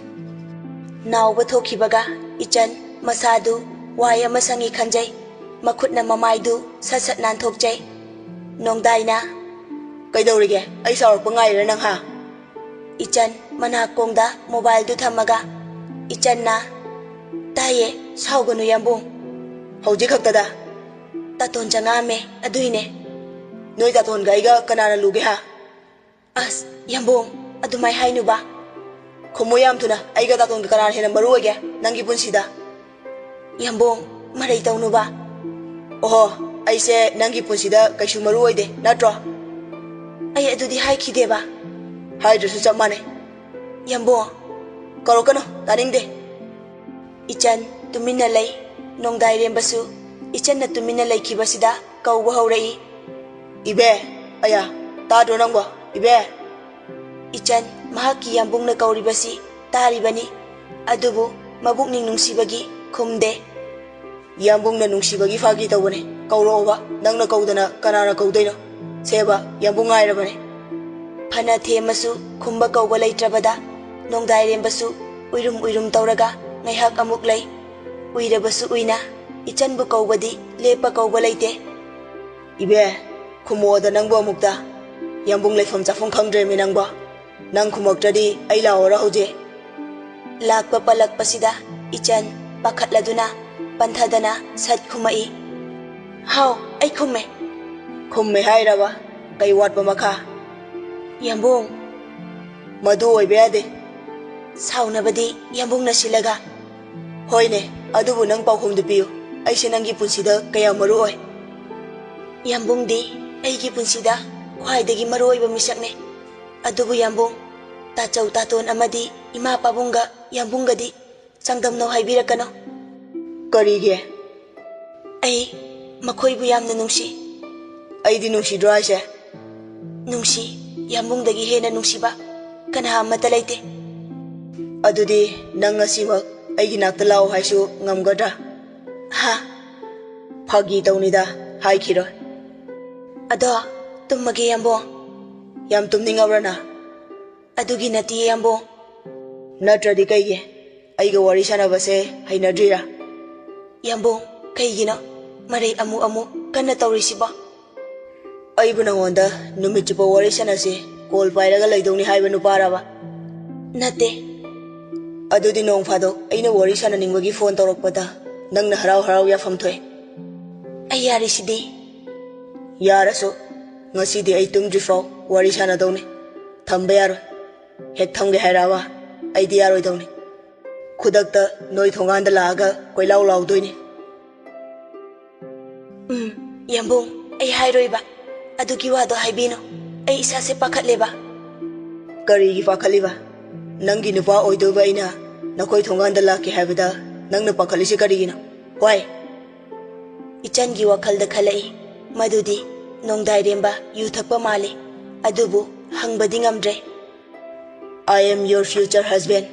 ꯅꯥꯎꯕ ꯊꯣꯛꯈꯤꯕꯒ ꯏꯆꯟ ꯃꯁꯥꯗꯨ ꯋꯥꯏ ꯑꯃ ꯁꯪꯏ ꯈꯟꯖꯩ꯫ ꯃꯈꯨꯠꯅ ꯃꯃꯥꯏꯗꯨ ꯁꯠ ꯁꯠ ꯅꯥꯟꯊꯣꯛꯆꯩ꯫ ꯅꯣꯡꯗꯥꯏꯅ, "ꯀꯩꯗꯧꯔꯤꯒꯦ? ꯑꯩ ꯁꯥꯎꯔꯛꯄ ꯉꯥꯏꯔꯤꯔꯥ ꯅꯪ, ꯍꯥ?" ꯏꯆꯟ ꯃꯅꯥꯀꯣꯡꯗ ꯃꯣꯕꯥꯏꯜꯗꯨ ꯊꯝꯃꯒ ꯏꯆꯟꯅ, "ꯇꯥꯏꯌꯦ, ꯁꯥꯎꯒꯅꯨ ꯌꯥꯝꯕꯨꯡ꯫" "ꯍꯧꯖꯤꯛ ꯈꯛꯇꯗ?" "ꯇꯥꯇꯣꯟ ꯆꯪꯉꯛꯑꯝꯃꯦ, ꯑꯗꯨꯏꯅꯦ꯫" "ꯅꯣꯏ ꯇꯥꯇꯣꯟꯒ ꯑꯩꯒ ꯀꯅꯥꯅ ꯂꯨꯒꯦ, ꯍꯥ?" "ꯑꯁ, ꯌꯥꯝꯕꯨꯡ, ꯑꯗꯨꯃꯥꯏ ꯍꯥꯏꯅꯨꯕ꯫" "ꯈꯨꯝꯃꯨ ꯌꯥꯝ ꯊꯨꯅ, ꯑꯩꯒ ꯇꯥꯇꯣꯟꯒ ꯀꯅꯥꯅ ꯍꯦꯟꯅ ꯃꯔꯨ ꯑꯣꯏꯒꯦ ꯅꯪꯒꯤ ꯄꯨꯟꯁꯤꯗ?" "ꯌꯥꯝꯕꯨꯡ, ꯃꯔꯩ ꯇꯧꯅꯨꯕ꯫" "ꯑꯣꯍꯣ, ꯑꯩꯁꯦ ꯅꯪꯒꯤ ꯄꯨꯟꯁꯤꯗ ꯀꯩꯁꯨ ꯃꯔꯨ ꯑꯣꯏꯗꯦ, ꯅꯠꯇ꯭ꯔꯣ? ꯑꯩ ꯑꯗꯨꯗꯤ ꯍꯥꯏꯈꯤꯗꯦꯕ꯫ ꯍꯥꯏꯗ꯭ꯔꯁꯨ ꯆꯞ ꯃꯥꯟꯅꯩ꯫ ꯌꯥꯝꯕꯨꯡ꯫ ꯀꯧꯔꯛꯀꯅꯨ, ꯇꯥꯅꯤꯡꯗꯦ꯫ ꯏꯆꯟ ꯇꯨꯃꯤꯟꯅ ꯂꯩ꯫ ꯅꯣꯡꯗꯥꯏꯔꯦꯝꯕꯁꯨ ꯏꯆꯟꯅ ꯇꯨꯃꯤꯟꯅ ꯂꯩꯈꯤꯕꯁꯤꯗ ꯀꯧꯕ ꯍꯧꯔꯛꯏ꯫ ꯏꯕꯦ! ꯑꯌꯥ, ꯇꯥꯗ꯭ꯔꯣ ꯅꯪꯕꯣ? ꯏꯕꯦ! ꯏꯆꯟ ꯃꯍꯥꯛꯀꯤ ꯌꯥꯝꯕꯨꯡꯅ ꯀꯧꯔꯤꯕꯁꯤ ꯇꯥꯔꯤꯕꯅꯤ, ꯑꯗꯨꯕꯨ ꯃꯕꯨꯛꯅꯤꯡ ꯅꯨꯡꯁꯤꯕꯒꯤ ꯈꯨꯝꯗꯦ꯫ ꯌꯥꯝꯕꯨꯡꯅ ꯅꯨꯡꯁꯤꯕꯒꯤ ꯐꯥꯒꯤ ꯇꯧꯕꯅꯦ, ꯀꯧꯔꯛꯑꯣꯕ, ꯅꯪꯅ ꯀꯧꯗꯅ ꯀꯅꯥꯅ ꯀꯧꯗꯣꯏꯅꯣ? ꯁꯦꯕ, ꯌꯥꯝꯕꯨꯡ ꯉꯥꯏꯔꯕꯅꯦ꯫ ꯐꯅ ꯊꯦꯝꯃꯁꯨ ꯈꯨꯝꯕ ꯀꯧꯕ ꯂꯩꯇ꯭ꯔꯕꯗ ꯅꯣꯡꯗꯥꯏꯔꯦꯝꯕꯁꯨ ꯎꯏꯔꯨꯝ ꯎꯏꯔꯨꯝ ꯇꯧꯔꯒ ꯉꯥꯏꯍꯥꯛ ꯑꯃꯨꯛ ꯂꯩ꯫ ꯎꯏꯔꯕꯁꯨ ꯎꯏꯅ ꯏꯆꯟꯕꯨ ꯀꯧꯕꯗꯤ ꯂꯦꯞꯄ ꯀꯧꯕ ꯂꯩꯇꯦ꯫ ꯏꯕꯦ, ꯈꯨꯝꯃꯣꯗ ꯅꯪꯕꯨ ꯑꯃꯨꯛꯇ꯫ ꯌꯥꯝꯕꯨꯡ ꯂꯩꯐꯝ ꯆꯥꯐꯝ ꯈꯪꯗ꯭ꯔꯦꯃꯤ ꯅꯪꯕꯣ꯫ ꯅꯪ ꯈꯨꯝꯃꯛꯇ꯭ꯔꯗꯤ ꯑꯩ ꯂꯥꯛꯑꯣꯔ ꯍꯧꯖꯤꯛ꯫ ꯂꯥꯛꯄ ꯄꯜꯂꯛꯄꯁꯤꯗ ꯏꯆꯟ ꯄꯥꯈꯠꯂꯗꯨꯅ ꯄꯟꯊꯗꯅ ꯁꯠ ꯈꯨꯝꯃꯛꯏ꯫ ꯍꯥꯎ, ꯑꯩ ꯈꯨꯝꯃꯦ꯫ ꯈꯨꯝꯃꯦ ꯍꯥꯏꯔꯕ? ꯀꯩ ꯋꯥꯠꯄ ꯃꯈꯥ? ꯌꯥꯝꯕꯨꯡ꯫ ꯃꯗꯨ ꯑꯣꯏꯕ ꯌꯥꯗꯦ꯫ ꯁꯥꯎꯅꯕꯗꯤ ꯌꯥꯝꯕꯨꯡꯅ ꯁꯤꯜꯂꯒ꯫ ꯍꯣꯏꯅꯦ, ꯑꯗꯨꯕꯨ ꯅꯪ ꯄꯥꯎꯈꯨꯝꯗꯨ ꯄꯤꯌꯨ꯫ ꯑꯩꯁꯦ ꯅꯪꯒꯤ ꯄꯨꯟꯁꯤꯗ ꯀꯌꯥꯝ ꯃꯔꯨ ꯑꯣꯏ? ꯌꯥꯝꯕꯨꯡꯗꯤ ꯑꯩꯒꯤ ꯄꯨꯟꯁꯤꯗ ꯈ꯭ꯋꯥꯏꯗꯒꯤ ꯃꯔꯨ ꯑꯣꯏꯕ ꯃꯤꯁꯛꯅꯦ꯫ ꯑꯗꯨꯕꯨ ꯌꯥꯝꯕꯨꯡ, ꯇꯥꯆꯧ ꯇꯥꯇꯣꯟ ꯑꯃꯗꯤ ꯏꯃꯥ ꯄꯥꯕꯨꯡꯒ ꯌꯥꯝꯕꯨꯡꯒꯗꯤ ꯆꯥꯡꯗꯝꯅꯧ ꯍꯥꯏꯕꯤꯔꯛꯀꯅꯨ꯫ ꯀꯔꯤꯒꯤ? ꯑꯩ ꯃꯈꯣꯏꯕꯨ ꯌꯥꯝꯅ ꯅꯨꯡꯁꯤ꯫ ꯑꯩꯗꯤ ꯅꯨꯡꯁꯤꯗ꯭ꯔꯣ ꯍꯥꯏꯁꯦ? ꯅꯨꯡꯁꯤ, ꯌꯥꯝꯕꯨꯡꯗꯒꯤ ꯍꯦꯟꯅ ꯅꯨꯡꯁꯤꯕ ꯀꯅꯥ ꯑꯃꯠꯇ ꯂꯩꯇꯦ꯫ ꯑꯗꯨꯗꯤ ꯅꯪ ꯉꯁꯤꯃꯛ ꯑꯩꯒꯤ ꯅꯥꯛꯇ ꯂꯥꯛꯑꯣ ꯍꯥꯏꯁꯨ ꯉꯝꯒꯗ꯭ꯔꯥ? ꯍꯥ? ꯐꯥꯒꯤ ꯇꯧꯅꯤꯗ, ꯍꯥꯏꯈꯤꯔꯣꯏ꯫ ꯑꯗꯣ ꯇꯨꯝꯃꯒꯦ ꯌꯥꯝꯕꯨꯡ꯫ ꯌꯥꯝ ꯇꯨꯝꯅꯤꯡꯉꯕ꯭ꯔꯥ ꯅꯪ? ꯑꯗꯨꯒꯤ ꯅꯠꯇꯤꯌꯦ ꯌꯥꯝꯕꯨꯡ꯫ ꯅꯠꯇ꯭ꯔꯗꯤ ꯀꯩꯒꯤ? ꯑꯩꯒ ꯋꯥꯔꯤ ꯁꯥꯟꯅꯕꯁꯦ ꯍꯩꯅꯗ꯭ꯔꯤꯔꯥ? ꯌꯥꯝꯕꯨꯡ, ꯀꯩꯒꯤꯅꯣ ꯃꯔꯩ ꯑꯃꯨꯛ ꯑꯃꯨꯛ ꯀꯟꯅ ꯇꯧꯔꯤꯁꯤꯕꯣ? ꯑꯩꯕꯨ ꯅꯉꯣꯟꯗ ꯅꯨꯃꯤꯠ ꯆꯨꯞꯄ ꯋꯥꯔꯤ ꯁꯥꯟꯅꯁꯤ, ꯀꯣꯜ ꯄꯥꯏꯔꯒ ꯂꯩꯗꯧꯅꯤ ꯍꯥꯏꯕ ꯅꯨꯄꯥꯔꯕ? ꯅꯠꯇꯦ꯫ ꯑꯗꯨꯗꯤ ꯅꯣꯡ ꯐꯥꯗꯣꯛ ꯑꯩꯅ ꯋꯥꯔꯤ ꯁꯥꯟꯅꯅꯤꯡꯕꯒꯤ ꯐꯣꯟ ꯇꯧꯔꯛꯄꯗ ꯅꯪꯅ ꯍꯔꯥꯎ ꯍꯔꯥꯎ ꯌꯥꯐꯝ ꯊꯣꯛꯑꯦ꯫ ꯑꯩ ꯌꯥꯔꯤꯁꯤꯗꯤ꯫ ꯌꯥꯔꯁꯨ, ꯉꯁꯤꯗꯤ ꯑꯩ ꯇꯨꯝꯗ꯭ꯔꯤꯐꯥꯎ ꯋꯥꯔꯤ ꯁꯥꯟꯅꯗꯧꯅꯤ꯫ ꯊꯝꯕ ꯌꯥꯔꯣꯏ꯫ ꯍꯦꯛ ꯊꯝꯒꯦ ꯍꯥꯏꯔꯛꯑꯕ, ꯑꯩꯗꯤ ꯌꯥꯔꯣꯏꯗꯧꯅꯤ꯫ ꯈꯨꯗꯛꯇ ꯅꯣꯏ ꯊꯣꯡꯒꯥꯟꯗ ꯂꯥꯛꯑꯒ ꯀꯣꯏꯂꯥꯎ ꯂꯥꯎꯗꯣꯏꯅꯤ꯫ ꯎꯝ, ꯌꯥꯝꯕꯨꯡ, ꯑꯩ ꯍꯥꯏꯔꯣꯏꯕ꯫ ꯑꯗꯨꯒꯤ ꯋꯥꯗꯣ ꯍꯥꯏꯕꯤꯅꯨ꯫ ꯑꯩ ꯏꯁꯥꯁꯦ ꯄꯥꯈꯠꯂꯦꯕ꯫ ꯀꯔꯤꯒꯤ ꯄꯥꯈꯠꯂꯤꯕ? ꯅꯪꯒꯤ ꯅꯨꯄꯥ ꯑꯣꯏꯗꯣꯏꯕ ꯑꯩꯅ ꯅꯈꯣꯏ ꯊꯣꯡꯒꯥꯟꯗ ꯂꯥꯛꯀꯦ ꯍꯥꯏꯕꯗ ꯅꯪꯅ ꯄꯥꯈꯠꯂꯤꯁꯤ ꯀꯔꯤꯒꯤꯅꯣ? ꯋꯥꯏ! ꯏꯆꯟꯒꯤ ꯋꯥꯈꯜꯗ ꯈꯜꯂꯛꯏ ꯃꯗꯨꯗꯤ ꯅꯣꯡꯗꯥꯏꯔꯦꯝꯕ ꯌꯨ ꯊꯛꯄ ꯃꯥꯜꯂꯤ, ꯑꯗꯨꯕꯨ ꯍꯪꯕꯗꯤ ꯉꯝꯗ꯭ꯔꯦ꯫ I am your future husband,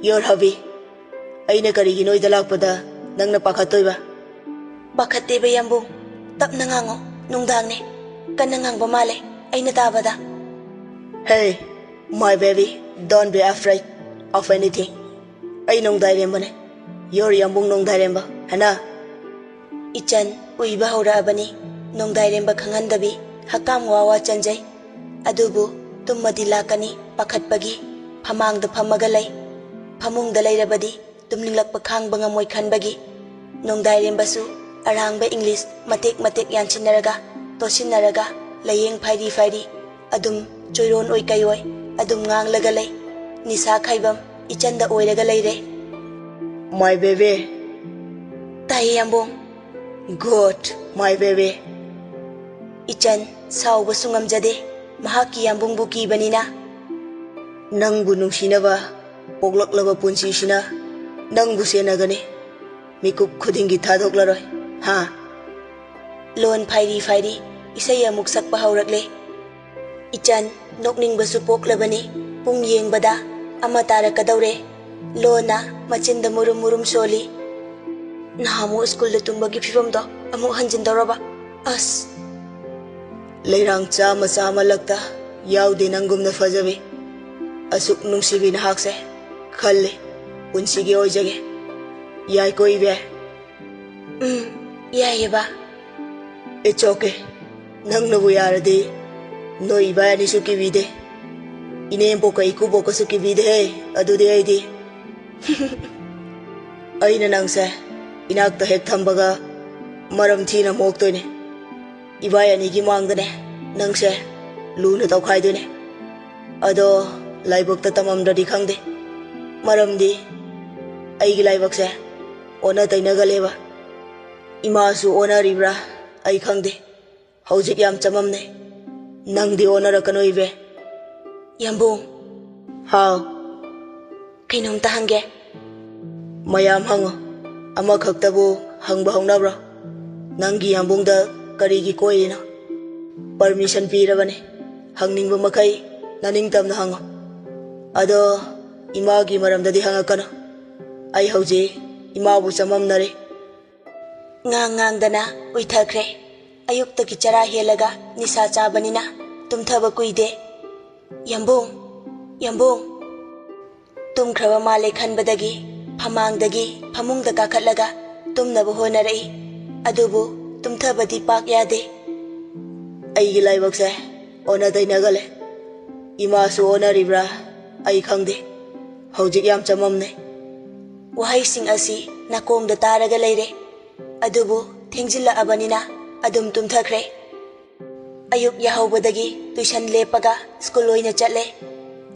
your hubby. ꯑꯩꯅ ꯀꯔꯤꯒꯤ ꯅꯣꯏꯗ ꯂꯥꯛꯄꯗ ꯅꯪꯅ ꯄꯥꯈꯠꯇꯣꯏꯕ? ꯄꯥꯈꯠꯇꯦꯕ ꯌꯥꯝꯕꯨꯡ, ꯇꯞꯅ ꯉꯥꯡꯉꯣ, ꯅꯨꯡꯗꯥꯡꯅꯦ꯫ ꯀꯟꯅ ꯉꯥꯡꯕ ꯃꯥꯜꯂꯦ ꯑꯩꯅ ꯇꯥꯕꯗ꯫ Hey, my baby, don't be afraid of anything. ꯑꯩ ꯅꯣꯡꯗꯥꯏꯔꯦꯝꯕꯅꯦ꯫ Your ꯌꯥꯝꯕꯨꯡ ꯅꯣꯡꯗꯥꯏꯔꯦꯝꯕ, ꯍꯅꯥ꯫ ꯏꯆꯟ ꯎꯏꯕ ꯍꯧꯔꯛꯑꯕꯅꯤ꯫ ꯅꯣꯡꯗꯥꯏꯔꯦꯝꯕ ꯈꯪꯍꯟꯗꯕꯤ ꯍꯛꯀꯥꯝ ꯋꯥ ꯋꯥ ꯆꯟꯖꯩ꯫ ꯑꯗꯨꯕꯨ ꯇꯨꯝꯃꯗꯤ ꯂꯥꯛꯀꯅꯤ ꯄꯥꯈꯠꯄꯒꯤ ꯐꯃꯥꯡꯗ ꯐꯝꯃꯒ ꯂꯩ꯫ ꯐꯃꯨꯡꯗ ꯂꯩꯔꯕꯗꯤ ꯇꯨꯝꯅꯤꯡꯂꯛꯄ ꯈꯥꯡꯕ ꯉꯝꯃꯣꯏ ꯈꯟꯕꯒꯤ꯫ ꯅꯣꯡꯗꯥꯏꯔꯦꯝꯕꯁꯨ ꯑꯔꯥꯡꯕ ꯏꯪꯂꯤꯁ ꯃꯇꯦꯛ ꯃꯇꯦꯛ ꯌꯥꯟꯁꯤꯟꯅꯔꯒ, ꯇꯣꯠꯁꯤꯟꯅꯔꯒ, ꯂꯥꯌꯦꯡ ꯐꯥꯏꯔꯤ ꯐꯥꯏꯔꯤ꯫ ꯑꯗꯨꯝ ꯆꯣꯏꯔꯣꯟ ꯑꯣꯏ ꯀꯩ ꯑꯣꯏ ꯑꯗꯨꯝ ꯉꯥꯡꯂꯒ ꯂꯩ꯫ ꯅꯤꯁꯥ ꯈꯥꯏꯕꯝ ꯏꯆꯟꯗ ꯑꯣꯏꯔꯒ ꯂꯩꯔꯦ꯫ My baby. ꯇꯥꯏꯌꯦ ꯌꯥꯝꯕꯨꯡ꯫ Good, my baby. ꯏꯆꯟ ꯁꯥꯎꯕꯁꯨ ꯉꯝꯖꯗꯦ, ꯃꯍꯥꯛꯀꯤ ꯌꯥꯝꯕꯨꯡꯕꯨ ꯀꯤꯕꯅꯤꯅ꯫ ꯅꯪꯕꯨ ꯅꯨꯡꯁꯤꯅꯕ ꯄꯣꯛꯂꯛꯂꯕ ꯄꯨꯟꯁꯤꯁꯤꯅ ꯅꯪꯕꯨ ꯁꯦꯟꯅꯒꯅꯤ꯫ ꯃꯤꯀꯨꯞ ꯈꯨꯗꯤꯡꯒꯤ ꯊꯥꯗꯣꯛꯂꯔꯣꯏ꯫ ꯍꯥ? ꯂꯣꯟ ꯐꯥꯏꯔꯤ ꯐꯥꯏꯔꯤ ꯏꯁꯩ ꯑꯃꯨꯛ ꯁꯛꯄ ꯍꯧꯔꯛꯂꯦ꯫ ꯏꯆꯟ ꯅꯣꯛꯅꯤꯡꯕꯁꯨ ꯄꯣꯛꯂꯕꯅꯤ꯫ ꯄꯨꯡ ꯌꯦꯡꯕꯗ ꯑꯃ ꯇꯥꯔꯛꯀꯗꯧꯔꯦ꯫ ꯂꯣꯟꯅ ꯃꯆꯤꯟꯗ ꯃꯨꯔꯨꯝ ꯃꯨꯔꯨꯝ ꯁꯣꯜꯂꯤ꯫ ꯅꯍꯥꯟꯃꯨꯛ ꯁ꯭ꯀꯨꯜꯗ ꯇꯨꯝꯕꯒꯤ ꯐꯤꯕꯝꯗꯣ ꯑꯃꯨꯛ ꯍꯟꯖꯤꯟꯗꯧꯔꯕ? ꯑꯁ! ꯂꯩꯔꯥꯡ ꯆꯥꯝꯃ ꯆꯥꯝꯃ ꯂꯛꯇ ꯌꯥꯎꯗꯦ ꯅꯪꯒꯨꯝꯅ ꯐꯖꯕꯤ꯫ ꯑꯁꯨꯛ ꯅꯨꯡꯁꯤꯕꯤ ꯅꯍꯥꯛꯁꯦ ꯈꯜꯂꯤ ꯄꯨꯟꯁꯤꯒꯤ ꯑꯣꯏꯖꯒꯦ꯫ ꯌꯥꯏꯀꯣ ꯏꯕꯦ? ꯎꯝ, ꯌꯥꯏꯌꯦ ꯕꯥ꯫ It's okay. ꯅꯪꯅꯕꯨ ꯌꯥꯔꯗꯤ ꯅꯣꯏ ꯏꯕꯥꯏ ꯑꯅꯤꯁꯨ ꯀꯤꯕꯤꯗꯦ꯫ ꯏꯅꯦꯝꯕꯣꯛꯀ ꯏꯀꯨꯕꯣꯛꯀꯁꯨ ꯀꯤꯕꯤꯗꯦꯍꯦ꯫ ꯑꯗꯨꯗꯤ ꯑꯩꯗꯤ ꯑꯩꯅ ꯅꯪꯁꯦ ꯏꯅꯥꯛꯇ ꯍꯦꯛ ꯊꯝꯕꯒ ꯃꯔꯝ ꯊꯤꯅ ꯃꯣꯛꯇꯣꯏꯅꯦ꯫ ꯏꯕꯥꯏ ꯑꯅꯤꯒꯤ ꯃꯥꯡꯗꯅꯦ ꯅꯪꯁꯦ ꯂꯨꯅ ꯇꯧꯈꯥꯏꯗꯣꯏꯅꯦ꯫ ꯑꯗꯣ ꯂꯥꯏꯕꯛꯇ ꯇꯝꯃꯝꯗ꯭ꯔꯗꯤ ꯈꯪꯗꯦ꯫ ꯃꯔꯝꯗꯤ ꯑꯩꯒꯤ ꯂꯥꯏꯕꯛꯁꯦ ꯑꯣꯟꯅ ꯇꯩꯅꯒꯜꯂꯦꯕ꯫ ꯏꯃꯥꯁꯨ ꯑꯣꯟꯅꯔꯤꯕ꯭ꯔꯥ? ꯑꯩ ꯈꯪꯗꯦ꯫ ꯍꯧꯖꯤꯛ ꯌꯥꯝ ꯆꯃꯝꯅꯩ꯫ ꯅꯪꯗꯤ ꯑꯣꯟꯅꯔꯛꯀꯅꯣ, ꯏꯕꯦ꯫ ꯌꯥꯝꯕꯨꯡ꯫ ꯍꯥꯎ꯫ ꯀꯩꯅꯣꯝꯇ ꯍꯪꯒꯦ꯫ ꯃꯌꯥꯝ ꯍꯪꯉꯣ꯫ ꯑꯃꯈꯛꯇꯕꯨ ꯍꯪꯕ ꯍꯧꯅꯕ꯭ꯔꯣ? ꯅꯪꯒꯤ ꯌꯥꯝꯕꯨꯡꯗ ꯀꯔꯤꯒꯤ ꯀꯣꯏꯔꯤꯅꯣ? ꯄꯔꯃꯤꯁꯟ ꯄꯤꯔꯕꯅꯤ꯫ ꯍꯪꯅꯤꯡꯕ ꯃꯈꯩ ꯅꯅꯤꯡꯇꯝꯅ ꯍꯪꯉꯣ꯫ ꯑꯗꯣ ꯏꯃꯥꯒꯤ ꯃꯔꯝꯗꯗꯤ ꯍꯪꯉꯛꯀꯅꯨ꯫ ꯑꯩ ꯍꯧꯖꯤꯛ ꯏꯃꯥꯕꯨ ꯆꯃꯝꯅꯔꯤ꯫ ꯉꯥꯡ ꯉꯥꯡꯗꯅ ꯎꯏꯊꯈ꯭ꯔꯦ꯫ ꯑꯌꯨꯛꯇꯒꯤ ꯆꯔꯥ ꯍꯦꯜꯂꯒ ꯅꯤꯁꯥ ꯆꯥꯕꯅꯤꯅ ꯇꯨꯝꯊꯕ ꯀꯨꯏꯗꯦ꯫ "ꯌꯥꯝꯕꯨꯡ, ꯌꯥꯝꯕꯨꯡ!" ꯇꯨꯝꯈ꯭ꯔꯕ ꯃꯥꯜꯂꯦ ꯈꯟꯕꯗꯒꯤ ꯐꯃꯥꯡꯗꯒꯤ ꯐꯃꯨꯡꯗ ꯀꯥꯈꯠꯂꯒ ꯇꯨꯝꯅꯕ ꯍꯣꯠꯅꯔꯛꯏ꯫ ꯑꯗꯨꯕꯨ ꯇꯨꯝꯊꯕꯗꯤ ꯄꯥꯛ ꯌꯥꯗꯦ꯫ ꯑꯩꯒꯤ ꯂꯥꯏꯕꯛꯁꯦ ꯑꯣꯟꯅ ꯇꯩꯅꯒꯂꯦ꯫ ꯏꯃꯥꯁꯨ ꯑꯣꯟꯅꯔꯤꯕ꯭ꯔꯥ ꯑꯩ ꯈꯪꯗꯦ꯫ ꯍꯧꯖꯤꯛ ꯌꯥꯝ ꯆꯃꯝꯅꯩ꯫ ꯋꯥꯍꯩꯁꯤꯡ ꯑꯁꯤ ꯅꯥꯀꯣꯡꯗ ꯇꯥꯔꯒ ꯂꯩꯔꯦ꯫ ꯑꯗꯨꯕꯨ ꯊꯦꯡꯖꯤꯜꯂꯛꯑꯕꯅꯤꯅ ꯑꯗꯨꯝ ꯇꯨꯝꯊꯈ꯭ꯔꯦ꯫ ꯑꯌꯨꯛ ꯌꯥꯍꯧꯕꯗꯒꯤ ꯇꯨꯏꯁꯟ ꯂꯦꯞꯄꯒ ꯁ꯭ꯀꯨꯜ ꯑꯣꯏꯅ ꯆꯠꯂꯦ꯫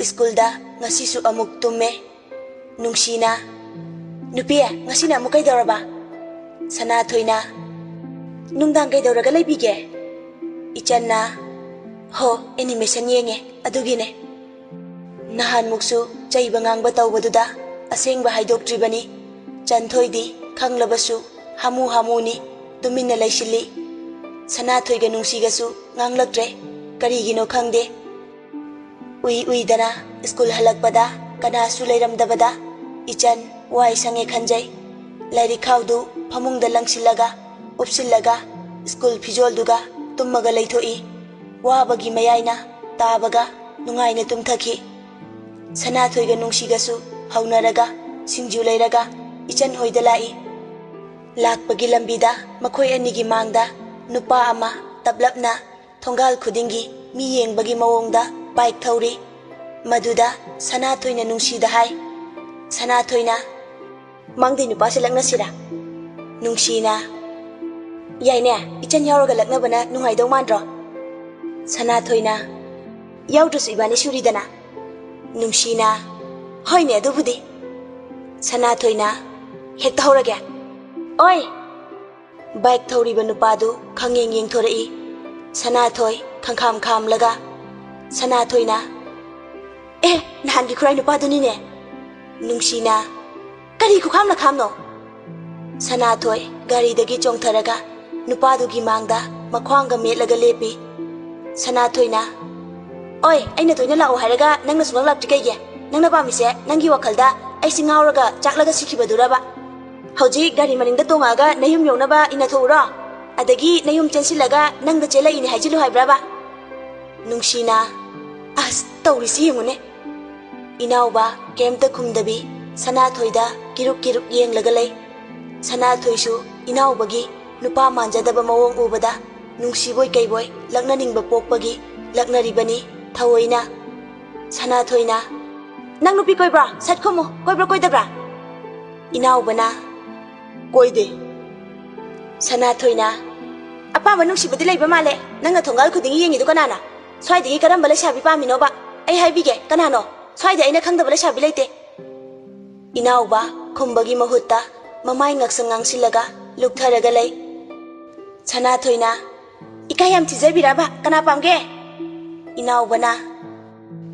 ꯁ꯭ꯀꯨꯜꯗ ꯉꯁꯤꯁꯨ ꯑꯃꯨꯛ ꯇꯨꯝꯃꯦ꯫ ꯅꯨꯡꯁꯤꯅ, "ꯅꯨꯄꯤ, ꯉꯁꯤꯅ ꯑꯃꯨꯛ ꯀꯩꯗꯧꯔꯕ?" ꯁꯅꯥꯊꯣꯏꯅ, "ꯅꯨꯡꯗꯥꯡ ꯀꯩꯗꯧꯔꯒ ꯂꯩꯕꯤꯒꯦ?" ꯏꯆꯟꯅ, "ꯍꯣ, ꯑꯦꯅꯤꯃꯦꯁꯟ ꯌꯦꯡꯉꯦ, ꯑꯗꯨꯒꯤꯅꯦ"꯫ ꯅꯍꯥꯟꯃꯨꯛꯁꯨ ꯆꯩꯕ ꯉꯥꯡꯕ ꯇꯧꯕꯗꯨꯗ ꯑꯁꯦꯡꯕ ꯍꯥꯏꯗꯣꯛꯇ꯭ꯔꯤꯕꯅꯤ꯫ ꯆꯟꯊꯣꯏꯗꯤ ꯈꯪꯂꯕꯁꯨ ꯍꯥꯃꯨ ꯍꯥꯃꯨꯅꯤ, ꯇꯨꯃꯤꯟꯅ ꯂꯩꯁꯤꯜꯂꯤ꯫ ꯁꯅꯥꯊꯣꯏꯒ ꯅꯨꯡꯁꯤꯒꯁꯨ ꯉꯥꯡꯂꯛꯇ꯭ꯔꯦ, ꯀꯔꯤꯒꯤꯅꯣ ꯈꯪꯗꯦ꯫ ꯎꯏ ꯎꯏꯗꯅ ꯁ꯭ꯀꯨꯜ ꯍꯜꯂꯛꯄꯗ ꯀꯅꯥꯁꯨ ꯂꯩꯔꯝꯗꯕꯗ ꯏꯆꯟ ꯋꯥꯏ ꯁꯪꯉꯦ ꯈꯟꯖꯩ꯫ ꯂꯥꯏꯔꯤꯛ ꯈꯥꯎꯗꯨ ꯐꯃꯨꯡꯗ ꯂꯪꯁꯤꯜꯂꯒ, ꯎꯞꯁꯤꯜꯂꯒ, ꯁ꯭ꯀꯨꯜ ꯐꯤꯖꯣꯜꯗꯨꯒ ꯇꯨꯝꯃꯒ ꯂꯩꯊꯣꯛꯏ꯫ ꯋꯥꯕꯒꯤ ꯃꯌꯥꯏꯅ ꯇꯥꯕꯒ ꯅꯨꯡꯉꯥꯏꯅ ꯇꯨꯝꯊꯈꯤ꯫ ꯁꯅꯥꯊꯣꯏꯒ ꯅꯨꯡꯁꯤꯒꯁꯨ ꯍꯧꯅꯔꯒ ꯁꯤꯡꯖꯨ ꯂꯩꯔꯒ ꯏꯆꯟ ꯍꯣꯏꯗ ꯂꯥꯛꯏ꯫ ꯂꯥꯛꯄꯒꯤ ꯂꯝꯕꯤꯗ ꯃꯈꯣꯏ ꯑꯅꯤꯒꯤ ꯃꯥꯡꯗ ꯅꯨꯄꯥ ꯑꯃ ꯇꯞꯂꯞꯅ ꯊꯣꯡꯒꯥꯜ ꯈꯨꯗꯤꯡꯒꯤ ꯃꯤ ꯌꯦꯡꯕꯒꯤ ꯃꯑꯣꯡꯗ ꯕꯥꯏꯛ ꯊꯧꯔꯤ꯫ ꯃꯗꯨꯗ ꯁꯅꯥꯊꯣꯏꯅ ꯅꯨꯡꯁꯤꯗ ꯍꯥꯏ꯫ ꯁꯅꯥꯊꯣꯏꯅ, "ꯃꯥꯡꯗꯩ ꯅꯨꯄꯥꯁꯦ ꯂꯛꯅꯁꯤꯔꯥ?" ꯅꯨꯡꯁꯤꯅ, "ꯌꯥꯏꯅꯦ, ꯏꯆꯟ ꯌꯥꯎꯔꯒ ꯂꯛꯅꯕꯅ ꯅꯨꯡꯉꯥꯏꯗꯧ ꯃꯥꯟꯗ꯭ꯔꯣ?" ꯁꯅꯥꯊꯣꯏꯅ, "ꯌꯥꯎꯗ꯭ꯔꯁꯨ ꯏꯕꯥꯅꯤ ꯁꯨꯔꯤꯗꯅ?" ꯅꯨꯡꯁꯤꯅ, "ꯍꯣꯏꯅꯦ ꯑꯗꯨꯕꯨꯗꯤ"꯫ ꯁꯅꯥꯊꯣꯏꯅ, "ꯍꯦꯛꯇ ꯍꯧꯔꯒꯦ꯫ ꯑꯣꯏ!" ꯕꯥꯏꯛ ꯊꯧꯔꯤꯕ ꯅꯨꯄꯥꯗꯨ ꯈꯪꯌꯦꯡ ꯌꯦꯡꯊꯣꯔꯛꯏ꯫ ꯁꯅꯥꯊꯣꯏ ꯈꯪꯈꯥꯝ ꯈꯥꯝꯂꯒ ꯁꯅꯥꯊꯣꯏꯅ, "ꯑꯦ, ꯅꯍꯥꯟꯒꯤ ꯈꯨꯔꯥꯏ ꯅꯨꯄꯥꯗꯨꯅꯤꯅꯦ!" ꯅꯨꯡꯁꯤꯅ, "ꯀꯔꯤ ꯈꯨꯈꯥꯝ ꯂꯈꯥꯝꯅꯣ?" ꯁꯅꯥꯊꯣꯏ ꯒꯥꯔꯤꯗꯒꯤ ꯆꯣꯡꯊꯔꯒ ꯅꯨꯄꯥꯗꯨꯒꯤ ꯃꯥꯡꯗ ꯃꯈ꯭ꯋꯥꯡꯒ ꯃꯦꯠꯂꯒ ꯂꯦꯞꯄꯤ꯫ ꯁꯅꯥꯊꯣꯏꯅ, "ꯑꯣꯏ, ꯑꯩꯅ ꯇꯣꯏꯅ ꯂꯥꯛꯑꯣ ꯍꯥꯏꯔꯒ ꯅꯪꯅ ꯁꯨꯡꯂꯥꯛ ꯂꯥꯛꯇ꯭ꯔꯤ ꯀꯩꯒꯤ? ꯅꯪꯅ ꯄꯥꯝꯃꯤꯁꯦ ꯅꯪꯒꯤ ꯋꯥꯈꯜꯗ ꯑꯩꯁꯤ ꯉꯥꯎꯔꯒ ꯆꯥꯛꯂꯒ ꯁꯤꯈꯤꯕꯗꯨꯔꯕ? ꯍꯧꯖꯤꯛ ꯒꯥꯔꯤ ꯃꯅꯤꯡꯗ ꯇꯣꯡꯉꯛꯑꯒ ꯅꯌꯨꯝ ꯌꯧꯅꯕ ꯏꯟꯅꯊꯣꯛꯎꯔꯣ? ꯑꯗꯒꯤ ꯅꯌꯨꯝ ꯆꯦꯟꯁꯤꯜꯂꯒ ꯅꯪꯗ ꯆꯦꯜꯂꯛꯏꯅꯦ ꯍꯥꯏꯖꯤꯜꯂꯨ ꯍꯥꯏꯕ꯭ꯔꯕ?" ꯅꯨꯡꯁꯤꯅ, "ꯑꯁ, ꯇꯧꯔꯤꯁꯤ ꯌꯦꯡꯉꯨꯅꯦ!" ꯏꯅꯥꯎꯕ ꯀꯩꯝꯇ ꯈꯨꯝꯗꯕꯤ ꯁꯅꯥꯊꯣꯏꯗ ꯀꯤꯔꯨꯛ ꯀꯤꯔꯨꯛ ꯌꯦꯡꯂꯒ ꯂꯩ꯫ ꯁꯅꯥꯊꯣꯏꯁꯨ ꯏꯅꯥꯎꯕꯒꯤ ꯅꯨꯄꯥ ꯃꯥꯟꯖꯗꯕ ꯃꯑꯣꯡ ꯎꯕꯗ ꯅꯨꯡꯁꯤꯕꯣꯏ ꯀꯩꯕꯣꯏ ꯂꯛꯅꯅꯤꯡꯕ ꯄꯣꯛꯄꯒꯤ ꯂꯛꯅꯔꯤꯕꯅꯤ ꯊꯑꯣꯏꯅ꯫ ꯁꯅꯥꯊꯣꯏꯅ, "ꯅꯪ ꯅꯨꯄꯤ ꯀꯣꯏꯕ꯭ꯔꯣ? ꯁꯠ ꯈꯨꯝꯃꯨ, ꯀꯣꯏꯕ꯭ꯔꯥ ꯀꯣꯏꯗꯕ꯭ꯔꯥ?" ꯏꯅꯥꯎꯕꯅ, "ꯀꯣꯏꯗꯦ꯫" ꯁꯅꯥꯊꯣꯏꯅ, "ꯑꯄꯥꯝꯕ ꯅꯨꯡꯁꯤꯕꯗꯤ ꯂꯩꯕ ꯃꯥꯜꯂꯦ꯫ ꯅꯪꯅ ꯊꯣꯡꯒꯥꯜ ꯈꯨꯗꯤꯡꯒꯤ ꯌꯦꯡꯉꯤꯗꯨ ꯀꯅꯥꯅ? ꯁ꯭ꯋꯥꯏꯗꯒꯤ ꯀꯔꯝꯕ ꯂꯩꯁꯥꯕꯤ ꯄꯥꯝꯃꯤꯅꯣꯕ? ꯑꯩ ꯍꯥꯏꯕꯤꯒꯦ, ꯀꯅꯥꯅꯣ? ꯁ꯭ꯋꯥꯏꯗ ꯑꯩꯅ ꯈꯪꯗꯕ ꯂꯩꯁꯥꯕꯤ ꯂꯩꯇꯦ꯫" ꯏꯅꯥꯎꯕ ꯈꯨꯝꯕꯒꯤ ꯃꯍꯨꯠꯇ ꯃꯃꯥꯏ ꯉꯛꯁꯪ ꯉꯥꯡꯁꯤꯜꯂꯒ ꯂꯨꯛꯊꯔꯒ ꯂꯩ꯫ ꯁꯅꯥꯊꯣꯏꯅ, "ꯏꯀꯥꯏ ꯌꯥꯝ ꯊꯤꯖꯕꯤꯔꯕ? ꯀꯅꯥ ꯄꯥꯝꯒꯦ?" ꯏꯅꯥꯎꯕꯅ,